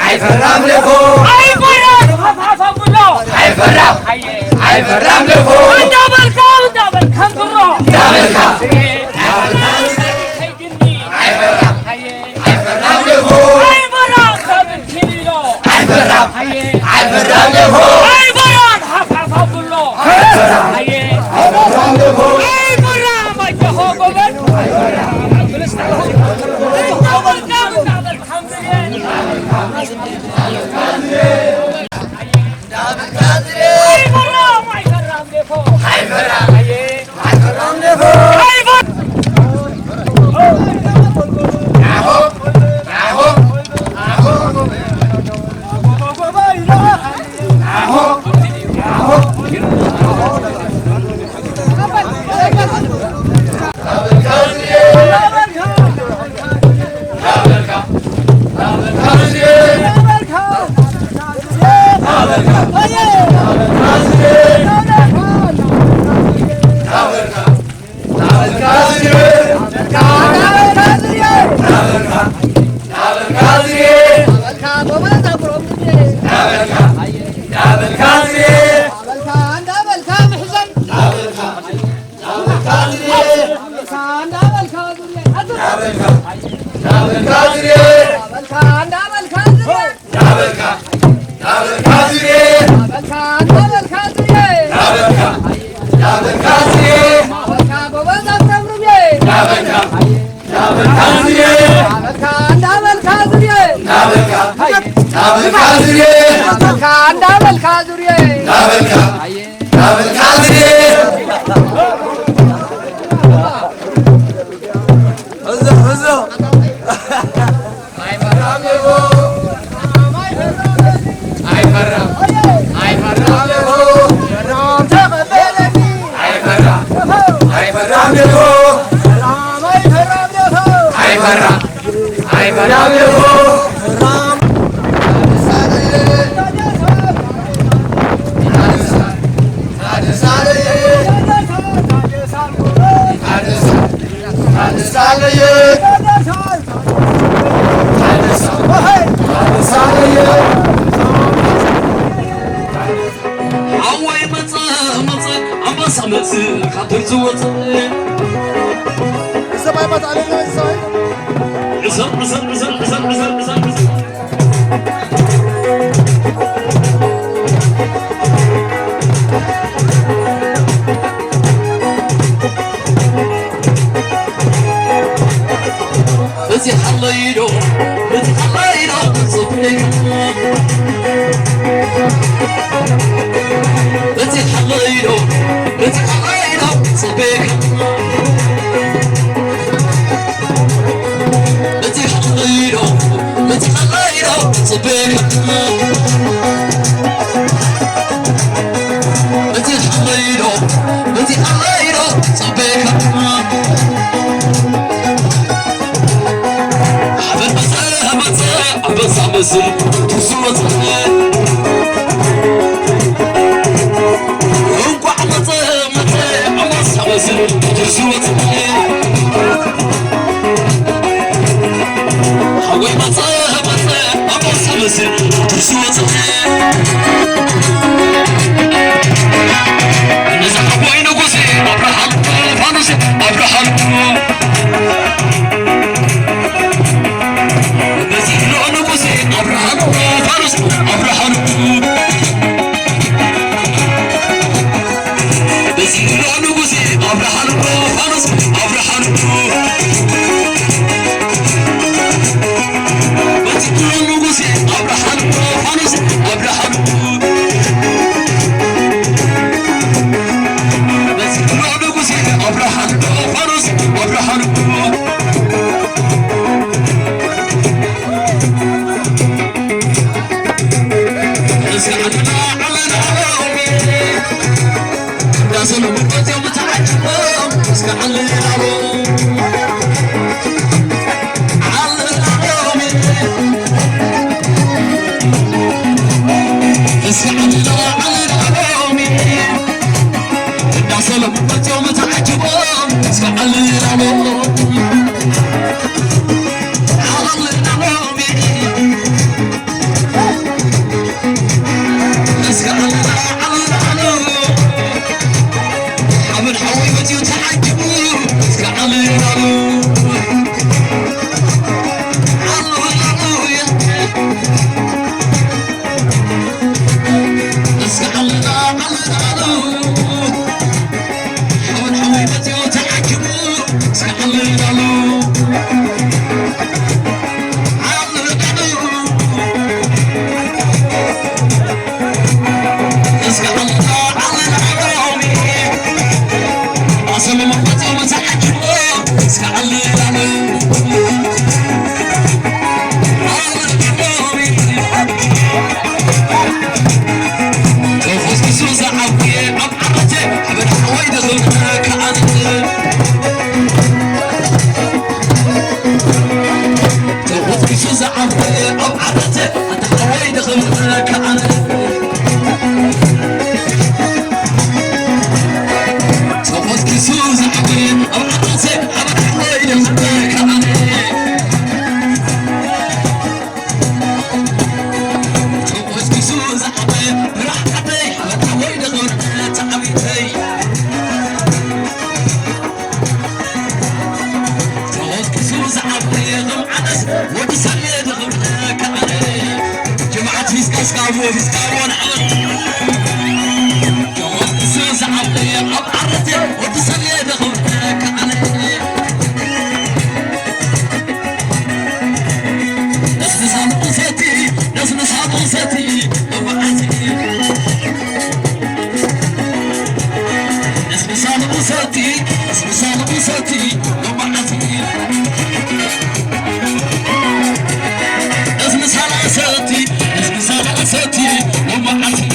ኣይፈራም ሌቦ። ኣይፈራም ሃፋፋ ብሎ። ኣይፈራም። ኣይፈራም ሌቦ። እንዳበልካ እንዳበልካ እንድሮ። እንዳበልካ። ኣይግኒ። ኣይፈራም። ኣይፈራም ሌቦ። ኣይፈራም ዳብል ኪሊኖ። ኣይፈራም። ኣይፈራም ሌቦ። ኣይፈራም ሃፋፋ ብሎ። ኣይፈራም። ኣይፈራም ሌቦ። ኣይፈራም ኣጆኻ ጎበዝ። ሓወይ መጸ መጸ ኣንበሳ መጽ ካብ ድር ዝወጸ። እዚ ሰብኣይ መጽ ኣለና፣ እዚ ሰብኣይ። እዘን፣ እዘን፣ እዘን። በዚሓለይ ዶ፣ በዚሓለይ ዶ፣ ጽቡቕ። በዚሓለይ ዶ፣ በዚሓለይ ዶ፣ ጽቡቕ። በዚሓለይ ዶ፣ በዚሓለይ ዶ፣ ጽቡቕ። በዚሓለይ ዶ፣ በዚሓለይ ዶ፣ ጽቡቕ። ኣንበሳ፣ ኣንበሳ፣ ኣንበሳ መስል ትስወት። እንኳዕ መጸ፣ መጸ፣ ኣንበሳ መስል ትስወት። ሓወይ መጸ፣ መጸ፣ ኣንበሳ መስል ትስወት። ነዚ ሓወይ ንጉሴ ኣብርሃም ፋኑሴ ኣብርሃም፣ ነዚ ንጉሴ ኣብርሃም ወዲ ሳሌ ደኽብረካ ኣነ። ጀማዓት ፊስካ እስካቦ፣ ፊስካቦ ንዓወት። ጀማዓት ሶ ዝዓበየ ኣብ ዓረተ፣ ወዲ ሳሌ ደኽብረካ ኣነ። ነስንሳ ንቑሰቲ፣ ነስንሳ ንቑሰቲ፣ መዓልቲ። ነስንሳ ንቑሰቲ፣ ነስንሳ ንቑሰቲ፣ መዓልቲ። ነስንሳ ንቑሰቲ፣ ነስንሳ ንቑሰቲ፣ መዓልቲ።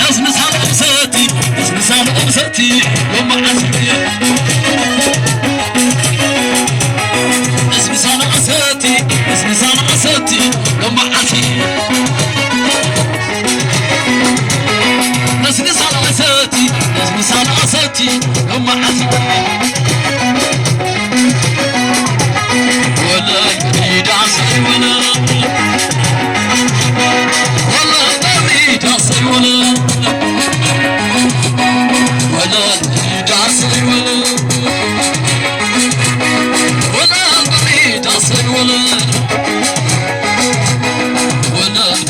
ነስንሳ ንቑሰቲ፣ ነስንሳ ንቑሰቲ፣ መዓልቲ። ነስንሳ ንቑሰቲ፣ ነስንሳ ንቑሰቲ፣ መዓልቲ። ነስንሳ ንቑሰቲ፣ ነስንሳ ንቑሰቲ፣ መዓልቲ። ወላይ ዳስ ወለ፣ ወላይ ዳስ ወለ፣ ወላይ ዳስ ወለ፣ ወላይ ዳስ ወለ፣ ወላይ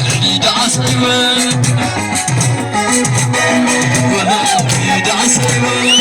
ዳስ ወለ።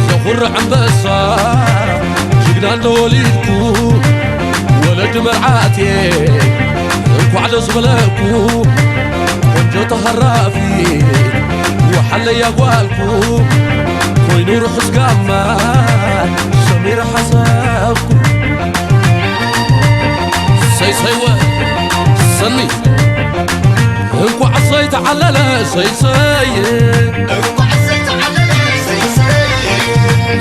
ዘኹርዕ ኣንበሳ ጅግና እንተወሊድኩ ወለዲ መርዓቴ እንኳዕ ደስ በለኩም። ቆንጆ ተሃራፊት ወሓለያ ጓልኩም ኮይኑ ርሑስ ጋማ ሰሚረ ሓሳብኩም። ሰይሰይወ ሰኒ እንኳዕ ሰይተዓለለ ሰይሰይ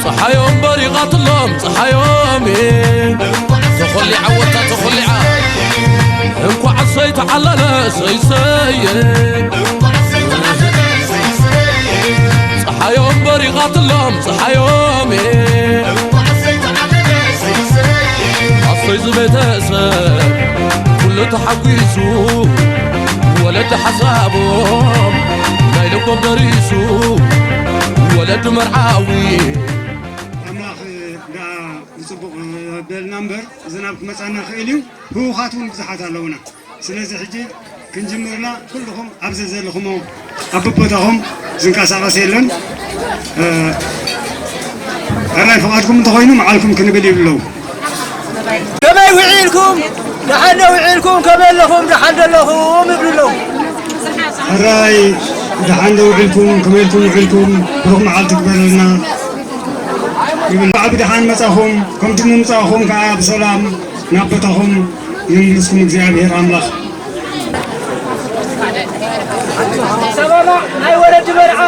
ፀሓዮም በሪቓትሎም ፀሓዮም ተኾሊዓ ወታ ተኾሊዓ እንኳዕ ሰይተዓለለ ሰይሰይ ፀሓዮም በሪቓትሎም ፀሓዮም ኣሰይ ዝቤተሰብ ኩሉ ተሓጒሱ ወለዲ ሓሳቦም ናይ ልቦም ደሪሱ ወለዲ መርዓዊ ኣምላኽ ደኣ ዝጽቡቕ በልና እምበር ዝናብ ክመጻና ክእል እዩ። ህውኻት እውን ብዙሓት ኣለውና። ስለዚ ሕጂ ክንጅምርና ኩልኹም ኣብዚ ዘለኹሞ ኣብ ቦታኹም ዝንቀሳቐስ የለን። ሕራይ ፍቓድኩም እንተኾይኑ መዓልኩም ክንብል ይብለው። ከመይ ውዒልኩም? ደሓን ዶ ውዒልኩም? ከመይ ኣለኹም? ደሓን ዶ ኣለኹም? ይብሉ ኣለዉ። ሕራይ ደሓን ዶ ውዒልኩም? ከመይ ኢልኩም ውዒልኩም? ብሩኽ መዓልቲ ግበረልና ይብል። ብደሓን መጻኹም፣ ከምቲ ምምጻእኹም ከኣ ብሰላም ናብ ቦታኹም ይምልስኩም እግዚኣብሔር ኣምላኽ። ሰበና ናይ ወለዲ መርዓ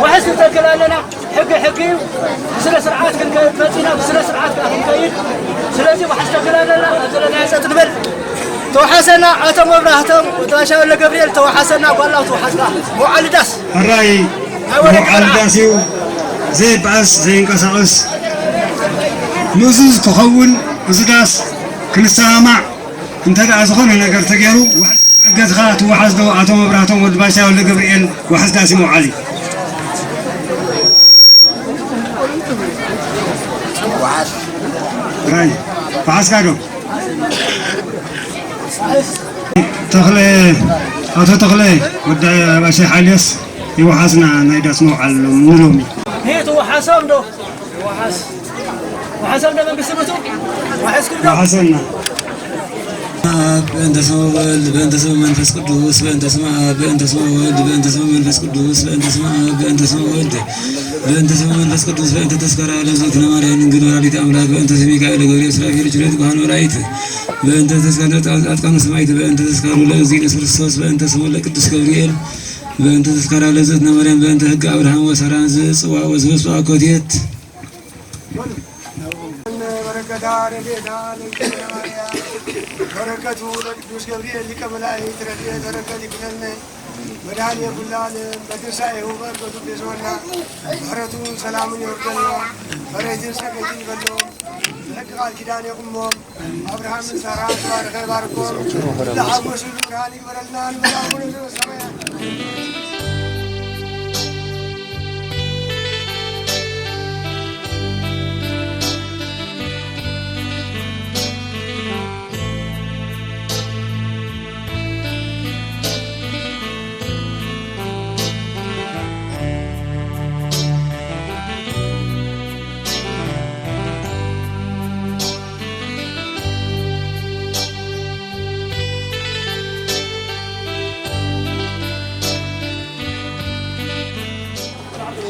ዋሕስ ንተክል ኣለና። ሕጊ ሕጊ እዩ። ብስነ ስርዓት ክንከይድ መፂና፣ ብስነ ስርዓት ከዓ ክንከይድ። ስለዚ ዋሕስ ተክል ኣለና። ኣብ ዘለናዮ ጸጥ ንበል። ተዋሓሰና ኣቶ መብራህቶም፣ ተዋሻ ወልደ ገብርኤል፣ ተዋሓሰና ጓላው ተዋሓስና። መውዓሊ ዳስ። ሕራይ ናይ ወለዲ መውዓሊ መርዓ። ዳስ እዩ። ዘይበኣስ ዘይንቀሳቐስ ምእዙዝ ክኸውን፣ እዚ ዳስ ክንሰማማዕ እንተ ደኣ ዝኾነ ነገር ተገይሩ፣ ዋሕስ ክትዕገትኻ ትወሓስ ዶ? ኣቶ መብራህቶም ወዲ ባሻ ወልደ ገብርኤል፣ ዋሕስ ዳስ ይመውዓል እዩ። ራይ፣ ዋሕስካ ዶ? ተኽለ፣ ኣቶ ተኽለ ወዲ ባሻ ሓልዮስ፣ ይወሓስና ናይ ዳስ መውዓል ንሎሚ። ይህ ትወሓሶም ዶ? ይወሓስ። ወሓሶም ዶ መንግስቲ ብርቱ? ወሓስኩም ዶ? ወሓሰና። በእንተ ስመ ወልድ፣ በእንተ ስመ መንፈስ ቅዱስ፣ በእንተ ስመ ኣብ፣ በእንተ ስመ ወልድ፣ በእንተ ስመ መንፈስ ቅዱስ፣ በእንተ ስመ ኣብ፣ በእንተ ስመ ወልድ፣ በእንተ ስመ መንፈስ ቅዱስ፣ በእንተ ተስካራ ለዘትነ ማርያም ድንግል ወላዲተ ኣምላክ፣ በእንተ ስመ ሚካኤል ገብርኤል ሱራፌል ኪሩቤል ቅዱሳን መላእክት፣ በእንተ ተስካረ ጻድቃን ሰማዕት፣ በእንተ ተስካሩ ለእግዚእነ ክርስቶስ፣ በእንተ ስሙ ለቅዱስ ገብርኤል፣ በእንተ ተስካራ ለዘትነ ማርያም፣ በእንተ ህገ አብርሃም ወሳራ ዝጽዋ ወዝበጽዋ ኮቴት። በረከታ ረድኤታ ለእግዚእነ ማርያም፣ በረከቱ ለቅዱስ ገብርኤል ሊቀ መላእክት ረድኤት በረከት ይክፈለነ። መድኃኔ ኩሉ ዓለም በትንሳኤሁ በረከቱ ይግበረና። ምሕረቱን ሰላሙን የውርደልና። ፈረይትን ሰገይትን ይበሎም። ሕጊ ቃል ኪዳን የቁሞም። አብርሃምን ሳራ ተባረከ ባርኮም። ለሐጎስ ሁሉ ብርሃን ይግበረልና። ንበል አቡነ ዘበሰማያት።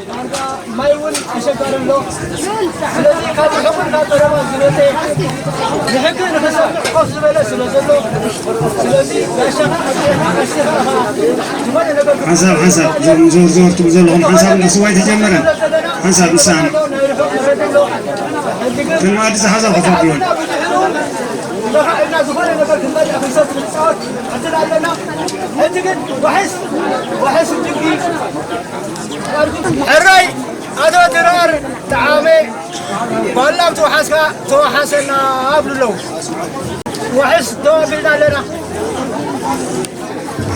ዳርጋ ማይ እውን ኣሸጋሪ ኣሎ። ስለዚ ካብ ርሑቕን ካብ ቀረባን ዝመጸ ንሕጊ ንኽሰምዕ ኮፍ ዝበለ ስለ ዘሎ፣ ስለዚ ጋሻኻ ኣብ ጭራ ኣሽኻ ኢኻ ዝኾነ ነገር ሓንሳብ ሓንሳብ፣ እዞም ዞር ዞር ትብሉ ዘለኹም ሓንሳብ እንዳ ስዋ ኣይተጀመረን። ሓንሳብ ንስሓ ናይ ርሑቕ ንረድ ኣሎ። ሕጂ ግን ከም መኣዲ ዝሓዛ ኮፍ ኣብልወን። ብድሕሪኡ እንዳ ዝኾነ ነገር ክንበልዕ ክንሰቲ ንጻወት ዕድል ኣለና። ሕጂ ግን ዋሕስ ዋሕስ እጅጊ ሕራይ ኣቶ ድራር ጠዓመ፣ ባላም ተወሓስካ ተወሓሰና ኣብሉ ኣለዉ። ውሕስ ደው ኣቢልና ኣለና።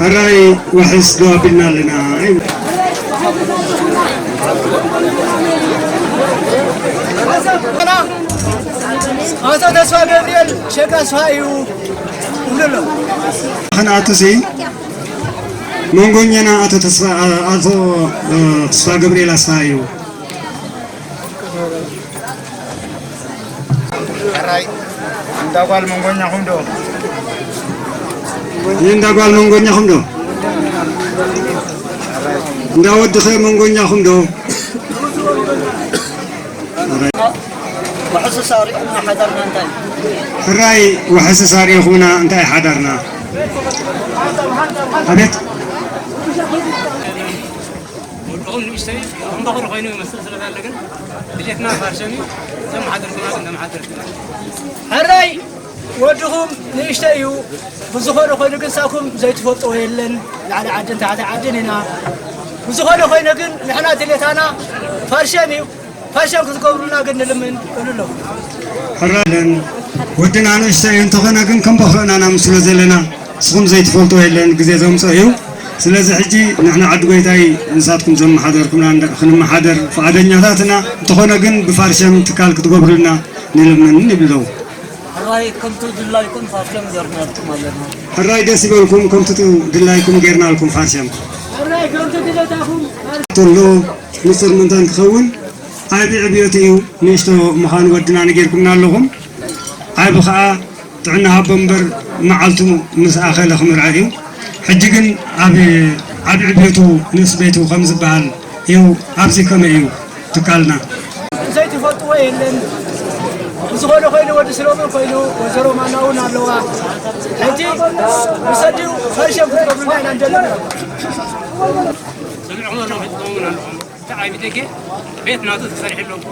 ሕራይ ውሕስ ደው ኣቢልና ኣለና። ኣቶ ተስፋ ገብርኤል ሸጋ ስፋ እዩ። ይብሉ ኣለዉ። ንሕና ኣቶሲ መንጎኛና ኣቶ ተስፋ፣ ኣቶ፣ እ፣ ተስፋ ገብርኤል ኣስፋ እዩ። ሕራይ እንዳ ጓል መንጎኛኹም ዶ? ይህ እንዳ ጓል መንጎኛኹም ዶ? እንዳ ወድኸ መንጎኛኹም ዶ? ውሕስስ ኣሪእኹምና ሓዳርና እንታይ? ሕራይ ውሕስስ ኣሪእኹምና እንታይ ሓዳርና? ኣቤት። ወድኹም ንእሽተይ እምበኽሪ ኮይኑ ይመስል ስለ ዘሎ ግን ድሌትና ፋርሸኒ ከም ሓደርኩና ግን ከም ሓደርኩና። ሕራይ ወድኹም ንእሽተይ እዩ። ብዝኾነ ኮይኑ ግን ሳኩም ዘይትፈልጥዎ የለን። ላዕሊ ዓድን ታሕቲ ዓድን ኢና። ብዝኾነ ኮይኑ ግን ንሕና ድሌታና ፋርሸም እዩ። ፋርሸም ክትገብሩልና ግን ንልምን እሉ ኣለኹ። ሕራለን ወድና ንእሽተይ እዩ፣ እንተኾነ ግን ከም በኽርና ኢና ምስሎ ዘለና። ንስኹም ዘይትፈልጥዎ የለን፣ ግዜ ዘምፅኦ እዩ። ስለዚ ሕጂ ንሕና ዓዲ ጎይታይ ንሳትኩም ዘመሓደርኩምና እንዳ-፣ ክንመሓደር ፍቓደኛታት ኢና። እንተኾነ ግን ብፋርሸም ትካል ክትገብሩልና ንልምን ይብሉ ኣለዉ። ሕራይ ከምቲ ድላይኩም ፋርሸም ጌርናልኩም ኣለና። ሕራይ ደስ ይበልኩም፣ ከምቲ ድላይኩም ጌርናልኩም ፋርሸም። ሕራይ ከምቲ ድሌታኹም ተሎ ንስር ምንታን ክኸውን ዓቢ ዕብዮት እዩ። ንእሽቶ ምዃኑ ወድና ነጊርኩምና ኣለኹም። ዓቢ ኸኣ ጥዕና ሃቦ እምበር መዓልቱ ምስ ኣኸለ ክምርዐ እዩ። ሕጂ ግን ኣብ ዓቢ ዕብዮቱ ንእስ ቤቱ ከም ዝበሃል እዩ። ኣብዚ ከመይ እዩ ትካልና? ዘይትፈልጥዎ የለን። ብዝኾነ ኮይኑ ወዲ ስሎሞን ኮይኑ ወይዘሮ ማና እውን ኣለዋ። ሕጂ ብሰዲኡ ፈርሸም ክትገብሩና ኢና ንደሊ። ሰሚዕኹም ኣለኹም፣ ትጥቀሙ እውን ኣለኹም። እቲ ዓቢ ደገ ቤት ናቱ ተሰሪሑ ኣሎ።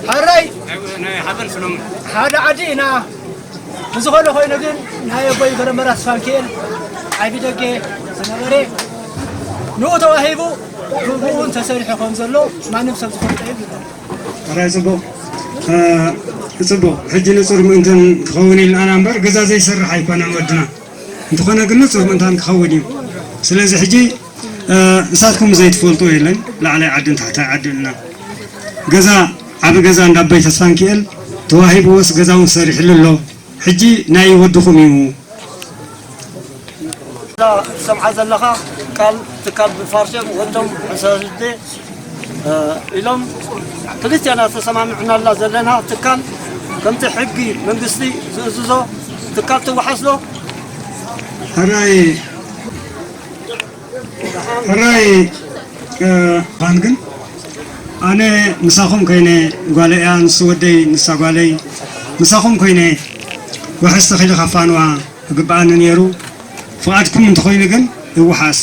ሕራይ ናይ፣ ናይ ሓበን ስሎሞን። ሓደ ዓዲ ኢና። ብዝኾነ ኮይኑ ግን ናይ ኣቦይ ገረመራ ተስፋሚካኤል ዓቢ ደገ ዝነበረ ንኡ ተዋሂቡ ብኡ እውን ተሰሪሑ ከም ዘሎ ማንም ሰብ ዝፈልጦ እዩ። ሕራይ ጽቡቕ። እ፣ ጽቡቕ። ሕጂ ንጹር ምእንትን ክኸውን ኢልናና እምበር፣ ገዛ ዘይሰርሕ ኣይኮነን ወድና። እንተኾነ ግን ንጹር ምእንታን ክኸውን እዩ። ስለዚ ሕጂ፣ እ፣ ንሳትኩም ዘይትፈልጡ የለን። ላዕላይ ዓድን ታሕታይ ዓድን እና ገዛ፣ ዓቢ ገዛ እንዳ ኣቦይ ተስፋንኪኤል ተዋሂብዎስ ገዛ እውን ሰሪሕሉ ኣሎ። ሕጂ ናይ ወድኹም እዩ። እዛ ትሰምዓ ዘለኻ ቃል ትካል ብፋርሸም ወዶም ዕስራ ሽዱሽተ፣ እ፣ ኢሎም ክልቴና ተሰማሚዕናላ ዘለና ትካል ከምቲ ሕጊ መንግስቲ ዝእዝዞ ትካል ትወሓስ ዶ? ሕራይ፣ ሕራይ፣ እ፣ ባን ግን ኣነ ምሳኹም ኮይነ፣ ጓለይ እያ፣ ንሱ ወደይ፣ ንሳ ጓለይ፣ ምሳኹም ኮይነ ዋሕስ ተኺለ ካብ ፋንዋ ክግብኣኒ ነይሩ። ፍቓድኩም እንተኾይኑ ግን ይወሓስ።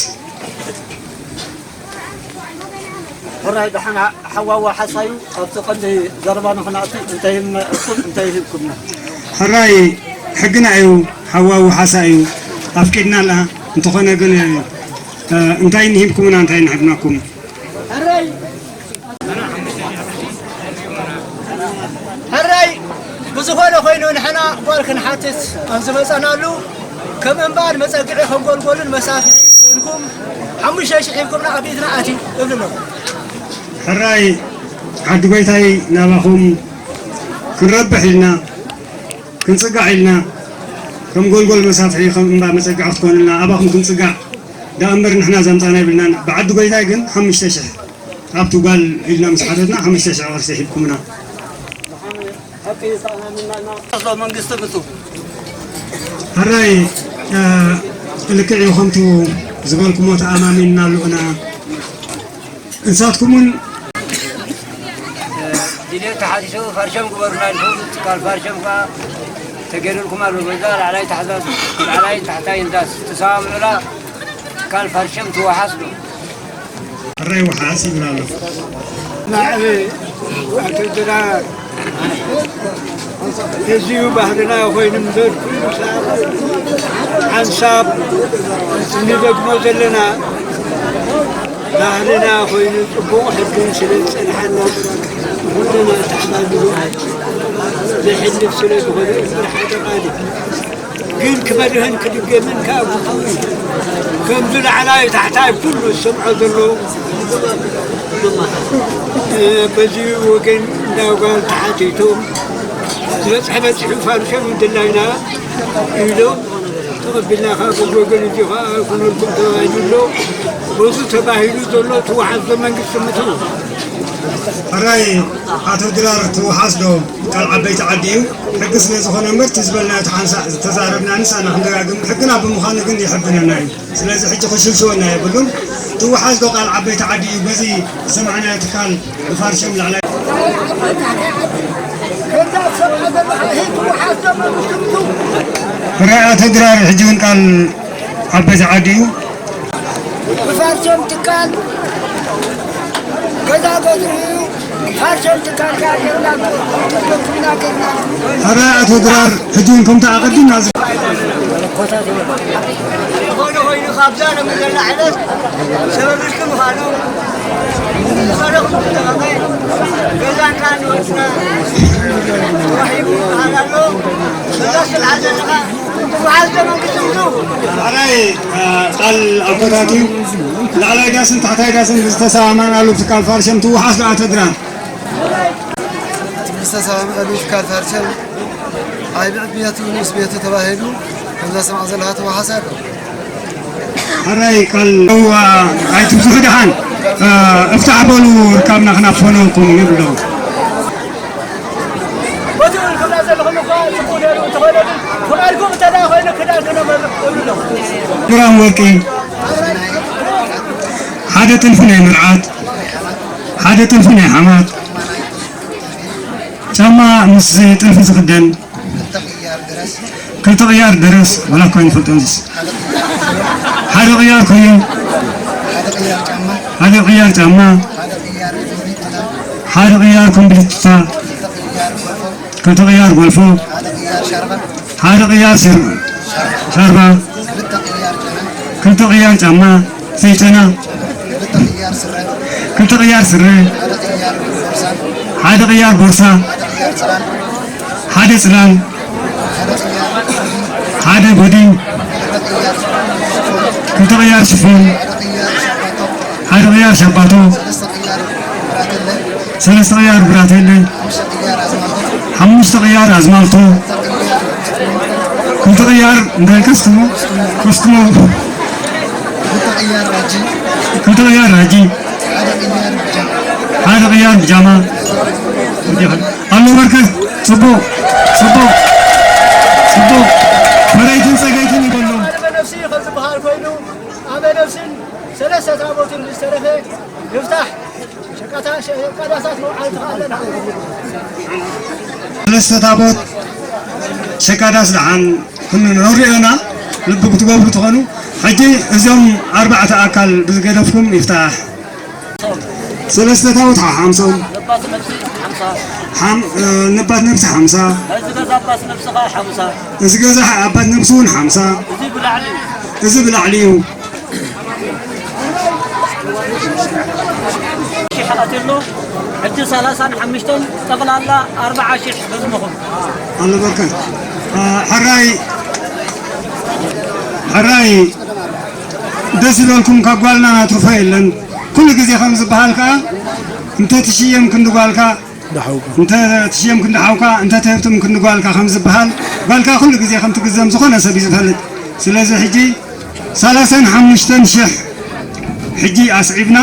ሕራይ ደሓን ሓዋዋ ሓሳዩ ኣብቲ ቀንዲ ዘረባና ክነኣቱ እንታይ ሂብኩም እንታይ ሂብኩምና? ሕራይ ሕግና እዩ፣ ሓዋዊ ሓሳ እዩ፣ ኣፍቂድና ኣላ። እንተኾነ ግን፣ እ፣ እንታይ ንሂብኩምና እንታይ ንሃብናኩም? ሕራይ ሕራይ ብዝኾነ ኮይኑ ንሕና ጓል ክንሓትት ኣብ ዝመጸናሉ ከም እምባን መጸግዒ ከም ጎልጎልን መሳፍሒ ኮይንኩም ሓሙሽተ ሽሕ ሂብኩምና ኣብ ኢድና ኣትዩ እብሉ ኣለኹ። ሕራይ ዓዲ ጎይታይ ናባኹም ክንረብሕ ኢልና ክንጽጋዕ ኢልና ከም ጎልጎል መሳፍሒ ከም እምባ መጸግዒ ክትኮኑልና ኣባኹም ክንጽጋዕ ደኣ እምበር ንሕና ዘምጻና የብልናን። ብዓዲ ጎይታይ ግን ሓሙሽተ ሽሕ ኣብቲ ጓል ኢልና ምስ ሓተትና ሓሙሽተ ሽሕ ቅርሺ ሂብኩምና። መንግስቲ ምቱ። ሕራይ፣ እ፣ ልክዕ እዩ፣ ከምቱ ዝበልኩሞ ተኣማሚንና ኣሉና። እንሳትኩምን ድሌት ተሓዲሱ ፋርሸም ግበሩና ኢልኩም ትካል ፋርሸም ከዓ ተገይሩልኩም ኣሎ። በዛ ላዕላይ ታሕዛዝ ላዕላይ ታሕታይ እንዳስ ተሰማምዑላ ትካል ፋርሸም ትወሓስ ዶ? ሕራይ ወሓስ ይብል ኣሎ። ናዕቢ ኣቶ ድራር እዚ እዩ ባህልና ኮይኑ እምበር ኩሉ ሰብ ሓንሳብ እንደግሞ ዘለና ባህልና ኮይኑ ጽቡቕ ሕግን ስለ ዝጸንሓና ኩልና ተሓባቢሩ ዘሕልፍ ስለ ዝኾነ እምበር ሓደ ቃል እዩ። ግን ክመድህን ክድገምን ከዓ ግቡእ እዩ። ከምዚ ላዕላይ ታሕታይ ኩሉ ዝሰምዖ ዘሎ፣ እ፣ በዚ ወገን እንዳ ጓል ተሓቲቶም ዝበጽሐ በጺሑ ፋርሸም ይድላይና ኢሎም ተቐቢልና ከዓ በዚ ወገን እዚ ከዓ ኩነልኩም ተባሂሉ ኣሎ። በዚ ተባሂሉ ዘሎ ትወሓስ መንግስቲ ምትኡ። ሕራይ ኣቶ ድራር ትወሓስ ዶ? ቃል ዓበይቲ ዓዲ እዩ። ሕጊ ስለ ዝኾነ እምበር፣ እቲ ዝበልናዮ፣ እቲ ሓንሳእ ዝተዛረብና ንሳና ክንደጋግም፣ ሕግና ብምዃኑ ግን የሕብነና እዩ። ስለዚ ሕጂ ክሽልሽወና የብሉን። ትወሓስ ዶ ቃል ዓበይቲ ዓዲ እዩ። በዚ ዝሰማዕናዮ ትካል ብፋርሽም ላዕላይ። ሕራይ ኣቶ ድራር ሕጂ እውን ቃል ዓበይቲ ዓዲ እዩ። ብፋርሶም ትካል ገዛ ገዝኡ እዩ። ፋርሶም ትካል ከኣ ጌርና፣ ጌርና። ሕራይ ኣቶ ድራር ሕጂ እውን ከምቲ ኣቐዲምና ዝ- ዝኾነ ኮይኑ ካብዛ ሎሚ ዘላ ዕለት ሰበብልኪ ምዃኑ ዝኸለኹም ዝተቐመ ገዛን ከኣ ንወድና ተዋሂቡ ይበሃል ኣሎ። በዛ ስልዓ ዘለኻ ትወሓስ ዶ መንግስቲ ምሉ? ላዕላይ፣ እ፣ ቃል ኣቦታት እዩ። ላዕላይ ዳስን ታሕታይ ዳስን ዝተሰማማዕናሉ ትካል ፋርሸም ትወሓስ ዶ ኣቶ ድራር? እቲ ዝተሰማማዕናሉ ትካል ፋርሸም ዓቢ ቤቱ ንኡስ ቤቱ ተባሂሉ ከምዛ ሰማዕ ዘለኻ ትወሓስ ኣሎ። ሕራይ ቃል እዋ ኣይትብዝሑ ደሓን፣ እ፣ እፍታሕ በሉ ርካብና ክናፈነኩም ይብሎ። በቲ እውን ከምና ዘለኹም እኳ ጽቡቕ ነይሩ፣ እንተኾነ ግን ፍቓድኩም እንተ ደኣ ኮይኑ ክዳን ክነመርቕ እብሉ ኣለኹ። ግራም ወርቂ፣ ሓደ ጥልፊ ናይ መርዓት፣ ሓደ ጥልፊ ናይ ሓማት፣ ጫማ ምስ ጥልፊ ዝኽደን፣ ክልተ ቅያር ድረስ፣ ዋላ እኳ ኣይንፈልጦን። ሓደ ቅያር ኮይኑ፣ ሓደ ቅያር ጫማ፣ ሓደ ቅያር ኮምብሊትታ፣ ክልተ ቅያር ጎልፎ፣ ሓደ ቅያር ሽር-፣ ሻርባ፣ ክልተ ቅያር ጫማ፣ ዘይጨና፣ ክልተ ቅያር ስረ፣ ሓደ ቅያር ቦርሳ፣ ሓደ ጽላል፣ ሓደ ጎዲን፣ ክልተ ቅያር ሽፎን፣ ሓደ ቅያር ሻባቶ፣ ሰለስተ ቅያር ብራቴለ፣ ሓሙሽተ ቅያር ኣዝማልቶ፣ ክልተ ቅያር እንታይ ከስትሞ፣ ከስትሞ፣ ክልተ ቅያር ራጂ፣ ሓደ ቅያር ብጃማ ኣሎ። በርከት ጽቡቕ፣ ጽቡቕ፣ ጽቡቕ። ፈረይትን ጸገይትን ይበሎም። ኣበ ነፍሲ ከም ዝበሃል ኮይኑ፣ ኣበ ነፍስን ሰለስተ ታቦትን ዝተረፈ ይፍታሕ። ሸቃታ-፣ ሸቃዳሳት መውዓል ተኻለና። ሰለስተ ታቦት ሸቃዳስ ደሓን ክንነሪኦ ኢና። ልቢ ክትገብሩ ትኾኑ። ሕጂ እዞም ኣርባዕተ ኣካል ብዝገደፍኩም ይፍታሕ። ሰለስተ ታቦት ሓሓምሶም። ነባት ነብሲ ሓምሳ። ሓም-፣ እ፣ ነባት ነብሲ ሓምሳ። እዚ ገዛ ኣባት ነብሲ ኸዓ ሓምሳ። እዚ ገዛ ኣባት ነብሲ እውን ሓምሳ። እዚ ብላዕሊ እዩ። እዚ ብላዕሊ እዩ። ሺሕ ኣትየሎ። ሕጂ ሰላሳን ሓሙሽተን ጠቕላላ ኣርብዓ ሺሕ ገዝምኹም። ኣሎ በርከት። አ፣ ሕራይ፣ ሕራይ ደስ ይበልኩም፣ ካብ ጓልና ናትርፎ የለን። ኩሉ ግዜ ከም ዝበሃል ከኣ፣ እንተ ትሽየም ክንዲ ጓልካ፣ እንተ ትሽየም ክንዲ ሓውካ፣ እንተ ትህብትም ክንዲ ጓልካ ከም ዝበሃል፣ ጓልካ ኩሉ ግዜ ከም ትግዘም ዝኾነ ሰብ እዩ ዝፈልጥ። ስለዚ ሕጂ ሰላሳን ሓሙሽተን ሽሕ ሕጂ ኣስዒብና፣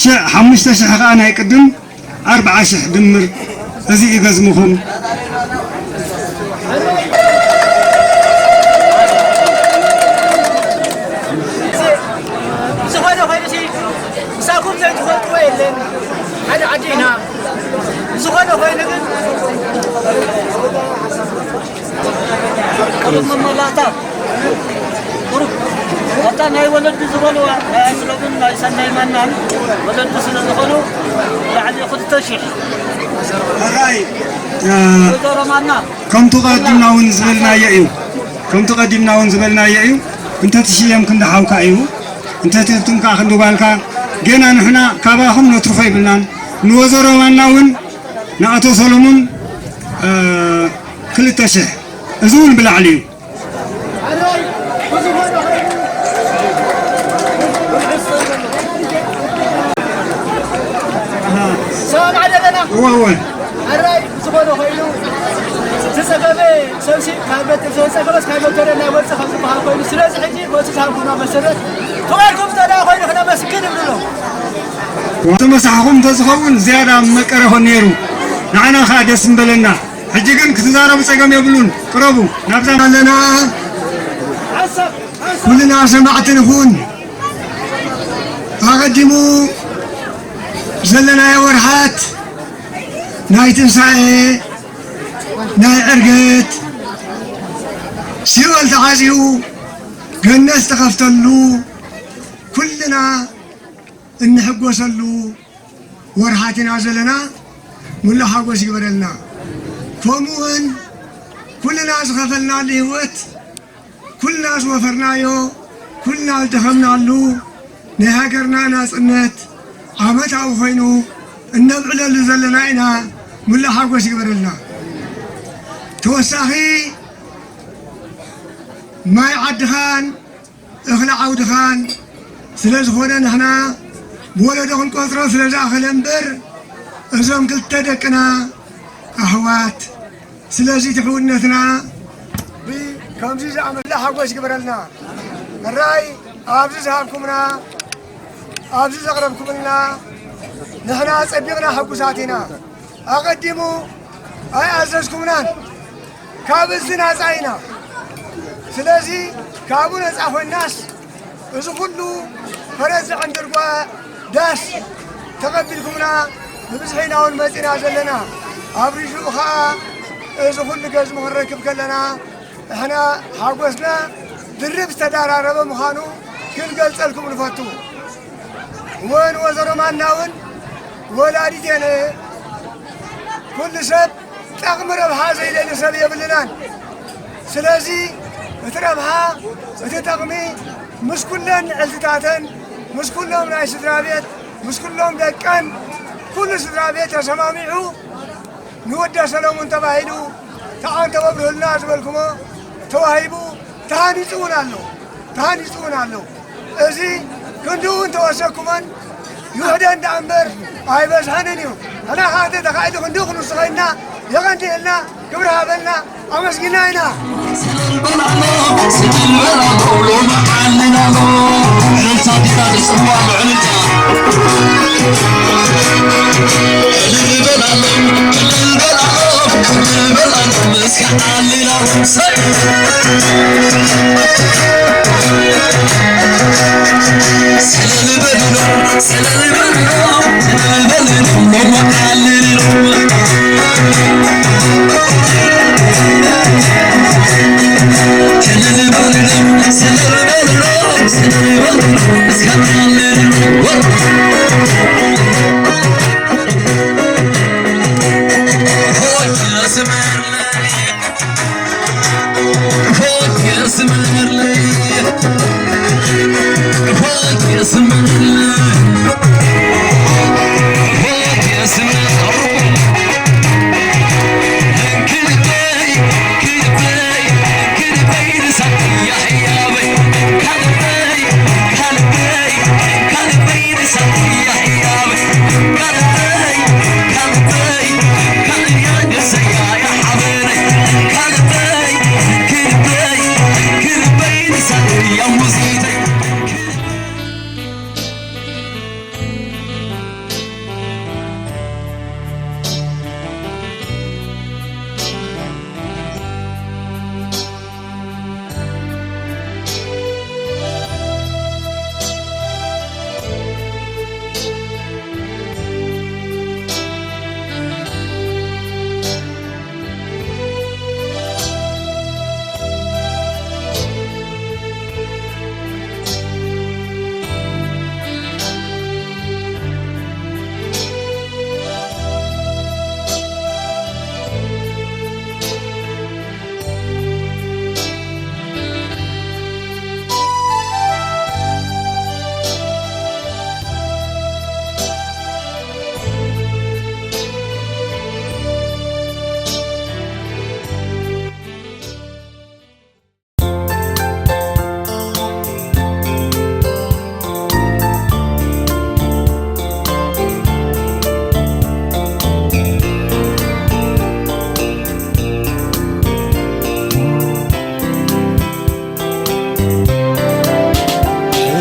ሽዕ ሓሙሽተ ሽሕ ከኣ ናይ ቅድም ኣርብዓ ሽሕ ድምር፣ እዚ እዩ ገዝምኹም። ዝኾነ ኮይኑሲ ምሳኩም ዘይትፈልጥዎ የለን። ሓደ ዓዲ ኢና። ዝኾነ ኮይኑ ግን ቅሩብ መመላእታ ቅሩብ ኣብታ ናይ ወለዲ ዝበልዋ ናይ ኣስሎምን ናይ ሰናይ ማናን ወለዲ ስለ ዝኾኑ ላዕሊ ክልተ ሽሕ። ሕራይ፣ እ፣ ወይዘሮ ማና። ከምቲ ቀዲምና እውን ዝበልናዮ እዩ። ከምቲ ቀዲምና እውን ዝበልናዮ እዩ። እንተ ትሽየም ክንዲ ሓውካ እዩ። እንተ ትህብትም ከኣ ክንዲ ጓልካ። ጌና ንሕና ካባኹም ነትርፎ ይብልናን። ንወይዘሮ ማና እውን ንኣቶ ሰሎሙን፣ እ፣ ክልተ ሽሕ። እዚ እውን ብላዕሊ እዩ። ሰማዕ ዘለና። እወ፣ እወ። ሕራይ ዝኾነ ኮይኑ፣ ዝጸገበ ሰብሲ ካብ በት-፣ ዝጸገበስ ካብ መተረ እናይወጽእ ከም ዝበሃል ኮይኑ፣ ስለዚ ሕጂ በቲ ዝሃብኩና መሰረት ፍቓድኩም ዝተደኣ ኮይኑ ክነመስግን ንብሎ። ተመሳሕኹም እንተዝኸውን ዝያዳ መቀረ ኾን ነይሩ። ንዓና ኸኣ ደስ ምበለና። ሕጂ ግን ክትዛረቡ ጸገም የብሉን። ቅረቡ። ናብዛ ኣለና። ኩልና ሰማዕቲ ንኹን። ኣቐዲሙ ዘለናዮ ወርሓት ናይ ትንሳኤ፣ ናይ ዕርገት፣ ሲኦል ተዓጽዩ፣ ገነት ዝተኸፍተሉ፣ ኩልና እንሕጎሰሉ ወርሓት ኢና ዘለና። ሙሉእ ሓጎስ ይግበረልና። ከምኡውን ኩልና ዝኸፈልናሉ ህይወት፣ ኩልና ዝወፈርናዮ፣ ኩልና ዝደኸምናሉ ናይ ሃገርና ናጽነት ዓመታዊ ኮይኑ እነብዕለሉ ዘለና ኢና። ሙሉእ ሓጎስ ይግበረልና። ተወሳኺ ማይ ዓድኻን እኽሊ ዓውድኻን ስለ ዝኾነ ንሕና ብወለዶ ክንቆጽሮ ስለ ዝኣኸለ እምበር እዞም ክልተ ደቅና ኣሕዋት ስለዚ እቲ ሕውነትና ብ-፣ ከምዚ ዝኣመሰለ ሓጎስ ይግበረልና። ሕራይ ኣብዚ ዝሃብኩምና፣ ኣብዚ ዘቕረብኩምልና ንሕና ጸቢቕና ሕጉሳት ኢና። ኣቐዲሙ ኣይኣዘዝኩምናን፣ ካብ እዚ ናጻ ኢና። ስለዚ ካብኡ ነጻ ኮይናስ እዚ ኩሉ ፈረስ ዘዕንድር ጓ-፣ ዳስ ተቐቢልኩምና ብብዝሒ ኢና እውን መጺና ዘለና። ኣብ ርሹኡ ኸኣ እዚ ኩሉ ገዝሚ ክንረክብ ከለና ንሕና ሓጎስና ድርብ ዝተደራረበ ምዃኑ ክንገልጸልኩም ንፈቱ። እውን ወይዘሮ ማና እውን ወላዲት እየን። ኩሉ ሰብ ጠቕሚ ረብሓ ዘይደሊ ሰብ የብልናን። ስለዚ እቲ ረብሓ፣ እቲ ጠቕሚ ምስ ኩለን ንዕልትታተን፣ ምስ ኩሎም ናይ ስድራ ቤት፣ ምስ ኩሎም ደቀን ኩሉ ስድራ ቤት ተሰማሚዑ ንወደ ሰለሙን ተባሂሉ ተዓንተ ወብርህልና ዝበልኩሞ ተዋሂቡ ተሃኒፁ እውን ኣሎ፣ ተሃኒፁ እውን ኣሎ። እዚ ክንድኡ እንተወሰኩመን ይውሕደን ደኣ እምበር ኣይበዝሐንን እዩ። ሕና ኸዓ እንተ ተኻኢሉ ክንድኡ ክንውስኸ ኢልና የቐንየልና፣ ክብሪ ሃበልና፣ ኣመስጊና ኢና።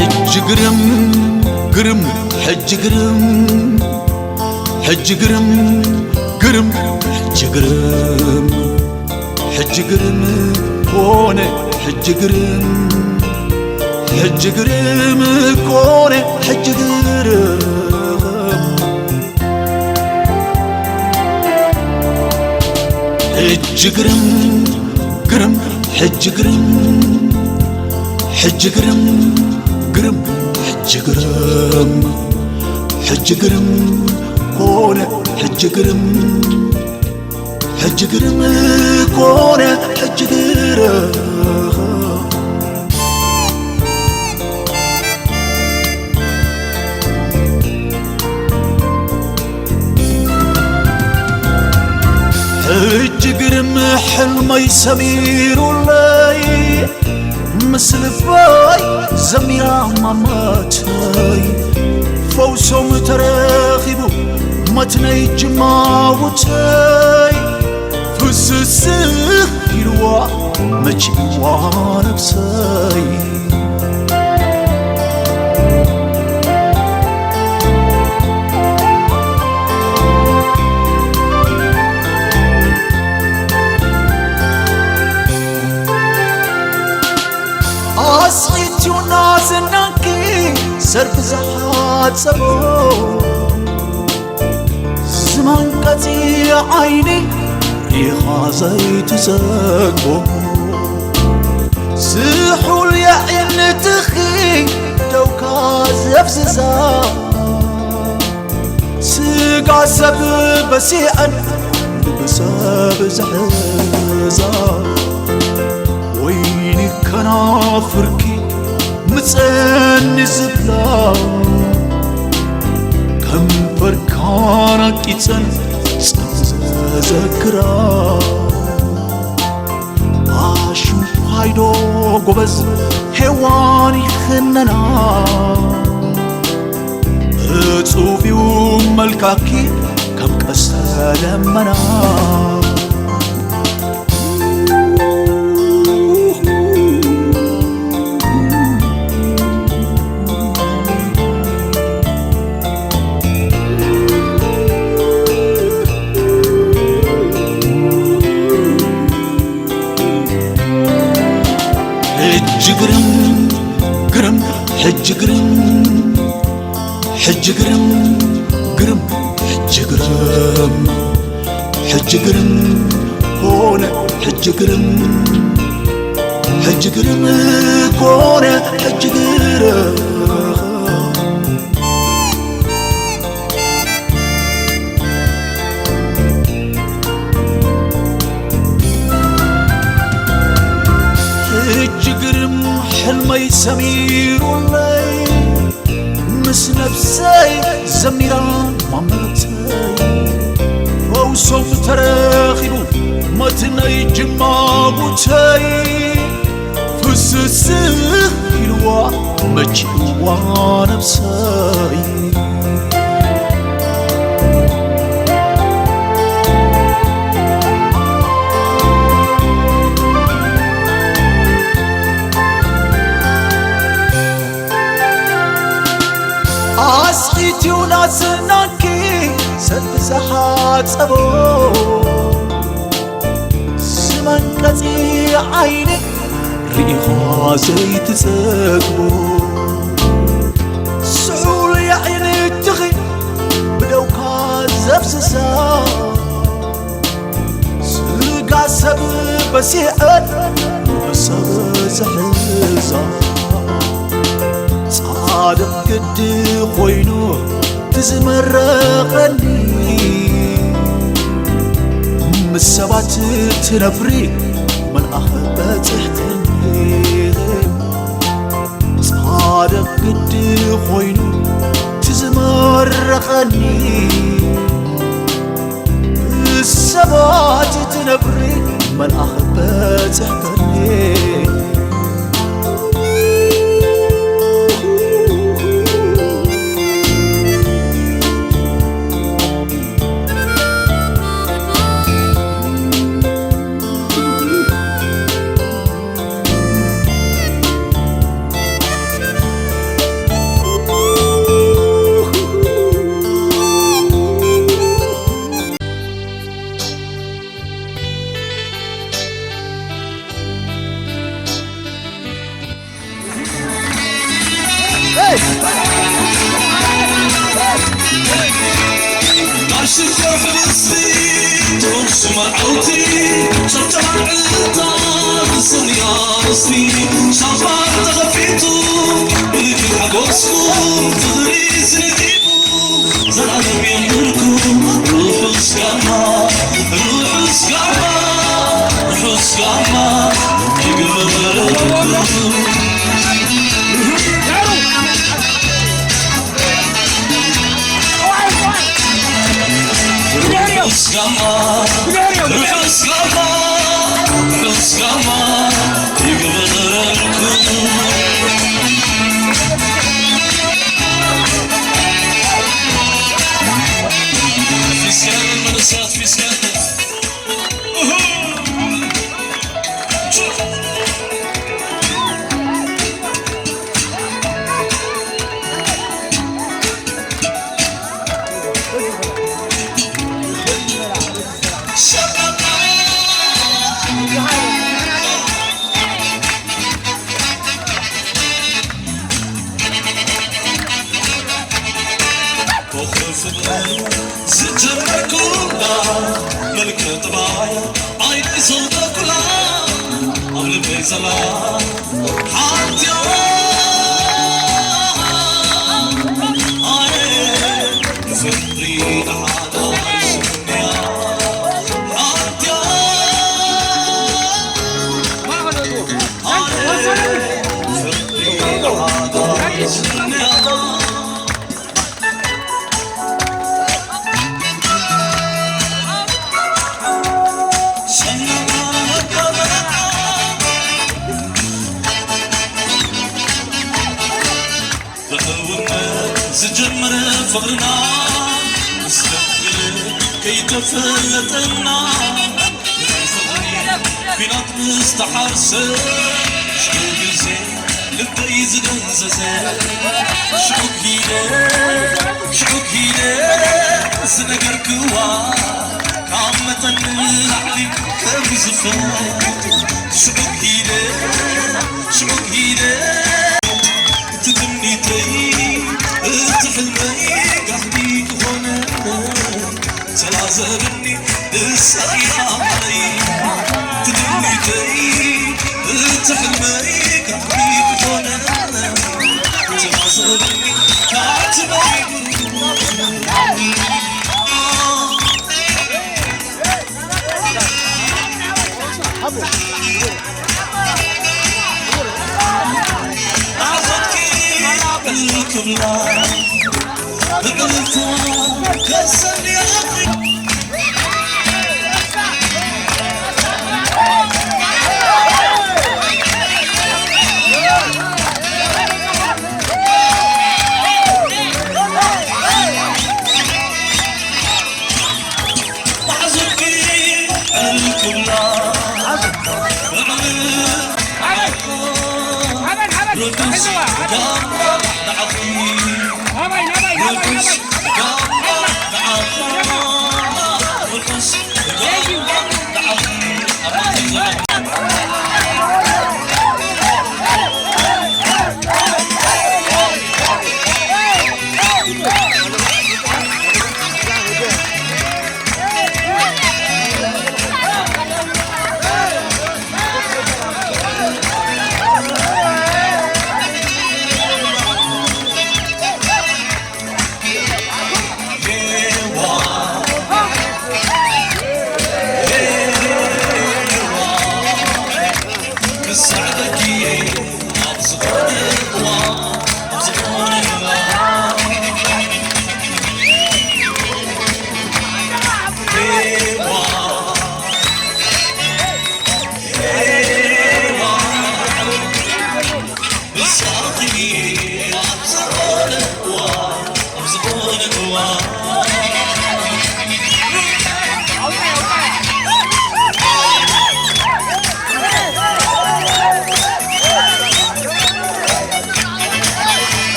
ሕጂ ግርም፣ ግርም፣ ሕጂ ግርም፣ ሕጂ ግርም፣ ግርም፣ ሕጂ ግርም፣ ሕጂ ግርም ኮነ፣ ሕጂ ግርም፣ ሕጂ ግርም ኮነ፣ ሕጂ ግርም። ሕጂ ግርም፣ ግርም፣ ሕጂ ግርም፣ ሕጂ ግርም፣ ግርም፣ ሕጂ ግርም፣ ሕጂ ግርም ኮነ፣ ሕጂ ግርም፣ ሕጂ ግርም ኮነ፣ ሕጂ ግርም። ሕጂ ግርም ሕልመይ ሰሚሩለይ፣ ምስ ልበይ ዘሚራ ማማተይ፣ ፈውሶም ተረኺቡ መትነይ ጅማውተይ፣ ፍስስህ ኢልዋ መቺዋ ነብሰይ። ኣስቒትዩና ዝናንኪ ሰርፊ ዝሓጸቦ፣ ዝመንቀጺ ዓይኒ ሪኻ ዘይትጸግቦ፣ ዝሑል የዒንትኺ ደውካ ዘፍዝዛ፣ ስጋ ሰብ በሲዐን ልቢ ሰብ ዝሕዛ፣ ወይኒ ከናፍርኪ ምጸኒ ዝብላ፣ ከንፈርካ ናቂጸን ጸም ዘዘክራ ኣሽንኳይዶ ጎበዝ ሄዋን ይኽነና እጹብ እዩ መልካኪ ከም ቀስተ ደመና። ሕጂ ግርም ግርም ሕጂ ግርም ሕጂ ግርም ግርም ሕጂ ግርም ሕጂ ግርም ኮነ ሕጂ ግርም ሕጂ ግርም ኮነ ሕጂ ግርም። ሕጂ ግርም ሕልመይ ሰሚሩለይ ምስ ነብሰይ ዘሚራ ማመተይ ፈውሶም ተረኺቡ መትነይ ጅማጉተይ ፍስስህ ኢልዋ መቺእዋ ነብሰይ። ኣስቂትዩ ናጽናንኪ ሰብ ዝሓጸቦ ስመንቀጺ ዓይኒ ርኢኻ ዘይትጸግቦ ስሑል የዒንትኺ ብደውካ ዘፍስሳ ስጋ ሰብ በሲዐት ሰብ ዘሕዛ ጻድቕ ግዲ ኮይኑ ትዝመረቐኒ ምስ ሰባት ትነፍሪ መልኣኽ በጽሕትኒ ጻድቕ ግዲ ኮይኑ ትዝመረቐኒ ሰባት ትነፍሪ መልኣኽ በጽሕትኒ። ዝጀመርኩላ መልክ ጥባያ ዓይነይ ዘውደኩላ ኣብ ልበይ ዘላ ሓንቲያ ኣየ ንፍቅሪ ተሓዳሽ ተፈለጠና ፍቕሪ ኲናት ምስ ተሓርሰ ሽዑ ግዜ ልበይ ዝደንዘዘ ሽዑ ኪደ ሽዑ ኪደ ዝነገርክዋ ካብ መጠን ንላዕሊ ከም ዝፈት ሽዑ ኪደ ሽዑ ኪደ እቲ ትምኒተይ እቲ ሕልመይ ጋህዲ ክኾነ ተላዘብኒ ንሳ እያ ማለይ ትምኒተይ እቲ ሕልመይ ጋህዲ ክኾነ ተላዘብኒ ካትበይ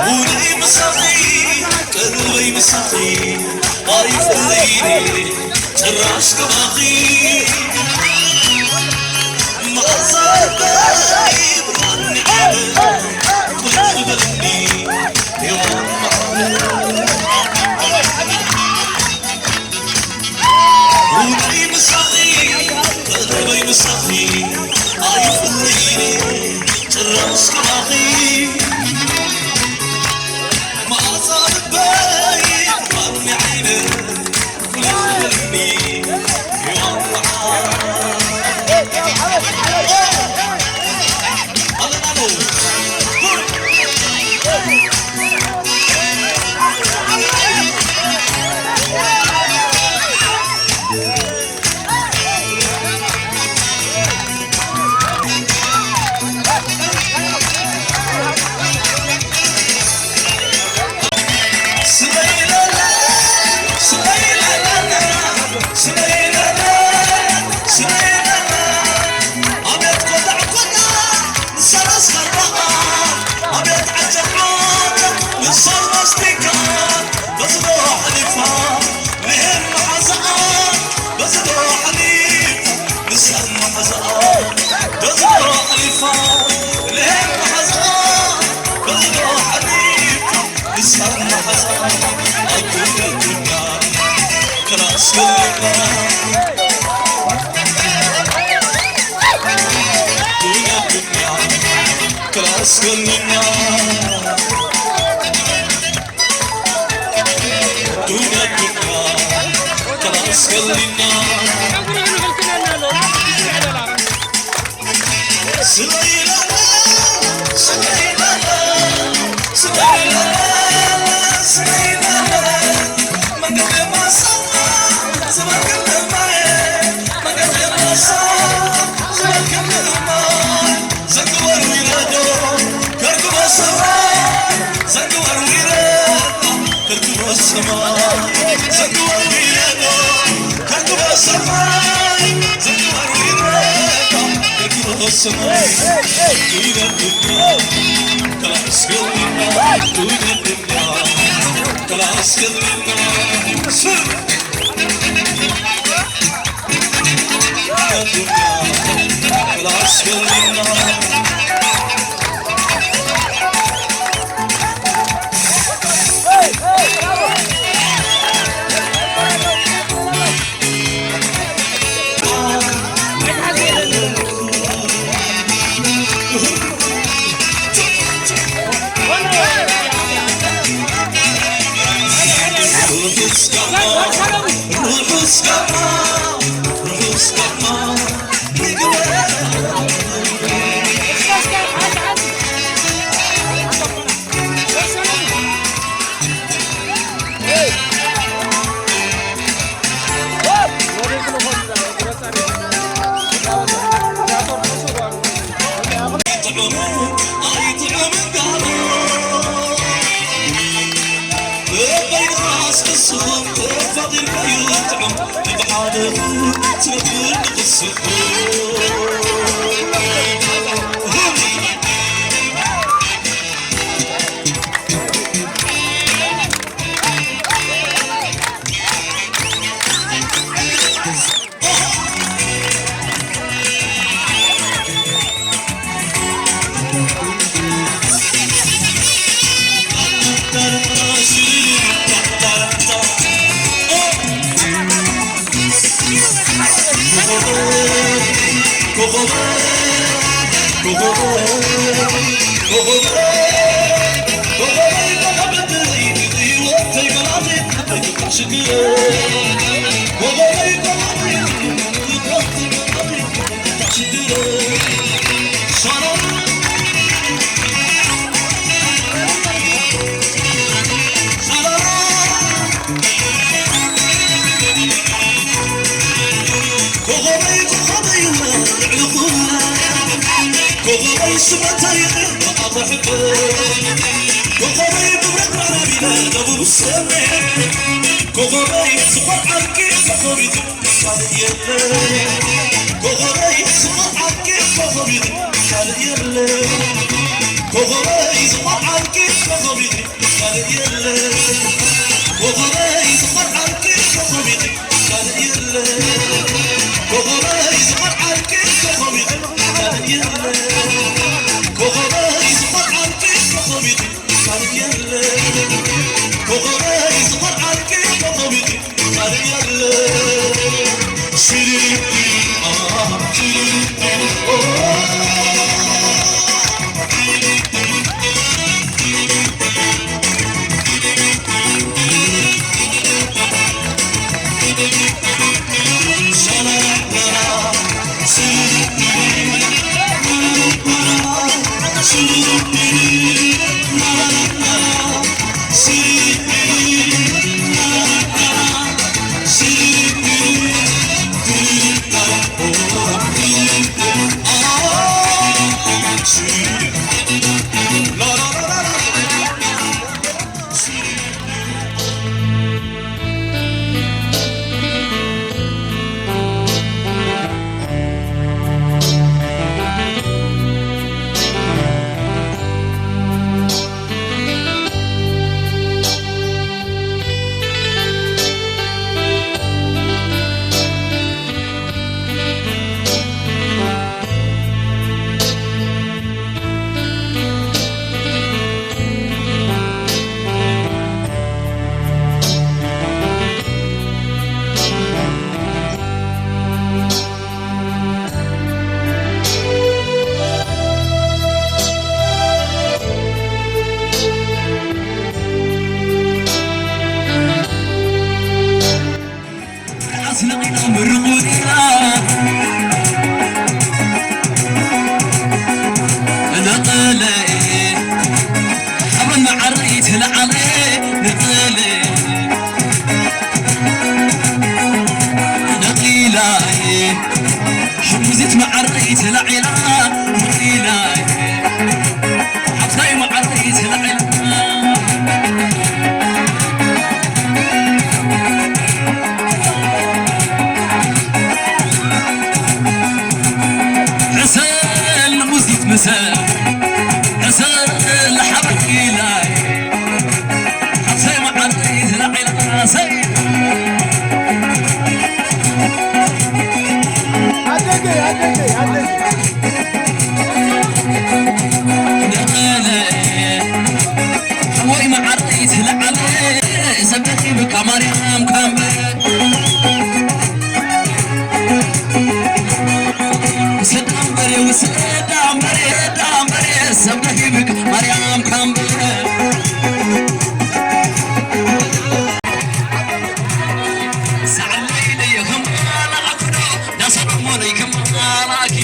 ውዕይ ምሳኺ ቅርበይ ምሳኺ ኣይፍለይኒ ጭራሽ ከማኺ መዓዛ ልበይ ብርሃን ንዓለም ቁልፍ በልኒ ሔዋን መዓለም ውዕይ ምሳኺ ቅርበይ ምሳኺ ኣይፍለይኒ ጭራሽ ከማኺ መዓዛ ልበይ ብርሃን ንዓለም ኮኾበይ፣ ኮኾበይ፣ ልዕሊ ኩላ፣ ኮኾበይ፣ ስመተይ፣ ብኣኻ ሕቶ፣ ኮኾበይ፣ ምብራቕ ምዕራብ ኢለ ደቡብ ሰሜን፣ ኮኾበይ፣ ዝኾርዓልኪ ኮኾቢት፣ ካልእ የለ። ኮኾበይ፣ ዝኾርዓልኪ ኮኾቢት፣ ካልእ የለ። ኮኾበይ፣ ዝኾርዓልኪ ኮኾቢት፣ ካልእ የለ። ኮኾበይ፣ ዝኾርዓልኪ ኮኾቢት፣ ካልእ የለ። ኮኾበይ፣ ዝኾርዓልኪ ኮኾቢት፣ ካልእ የለ። ኮኾበይ፣ ዝኾርዓልኪ ኮኾቢት፣ ካልእ የለ። ኮኾበይ፣ ዝኾርዓልኪ ኮኾቢት፣ ካልእ የለ። ሽሪሪሪ፣ አ፣ ሽሪሪሪ፣ ኦ። ማርያም ካምበ። ውሰዳ እምበሬ፣ ውሰዳ እምበሬ፣ ዳ እምበሬ፣ ሰብ ነሂብክ ማርያም ካምበ። ሳዕለይለይ ኸማና ኣኩዶ፣ ዳሰሎሞነይ ኸማና ኣኪ።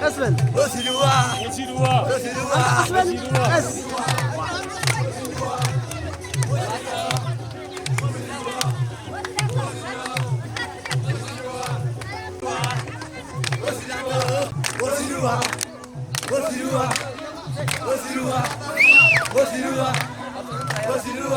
ቀስ በል። ወሲድዋ። ወሲድዋ። ቀስ በል። ቀስ። ወሲድዋ። ወሲድዋ። ወሲድዋ። ወሲድዋ። ወሲድዋ።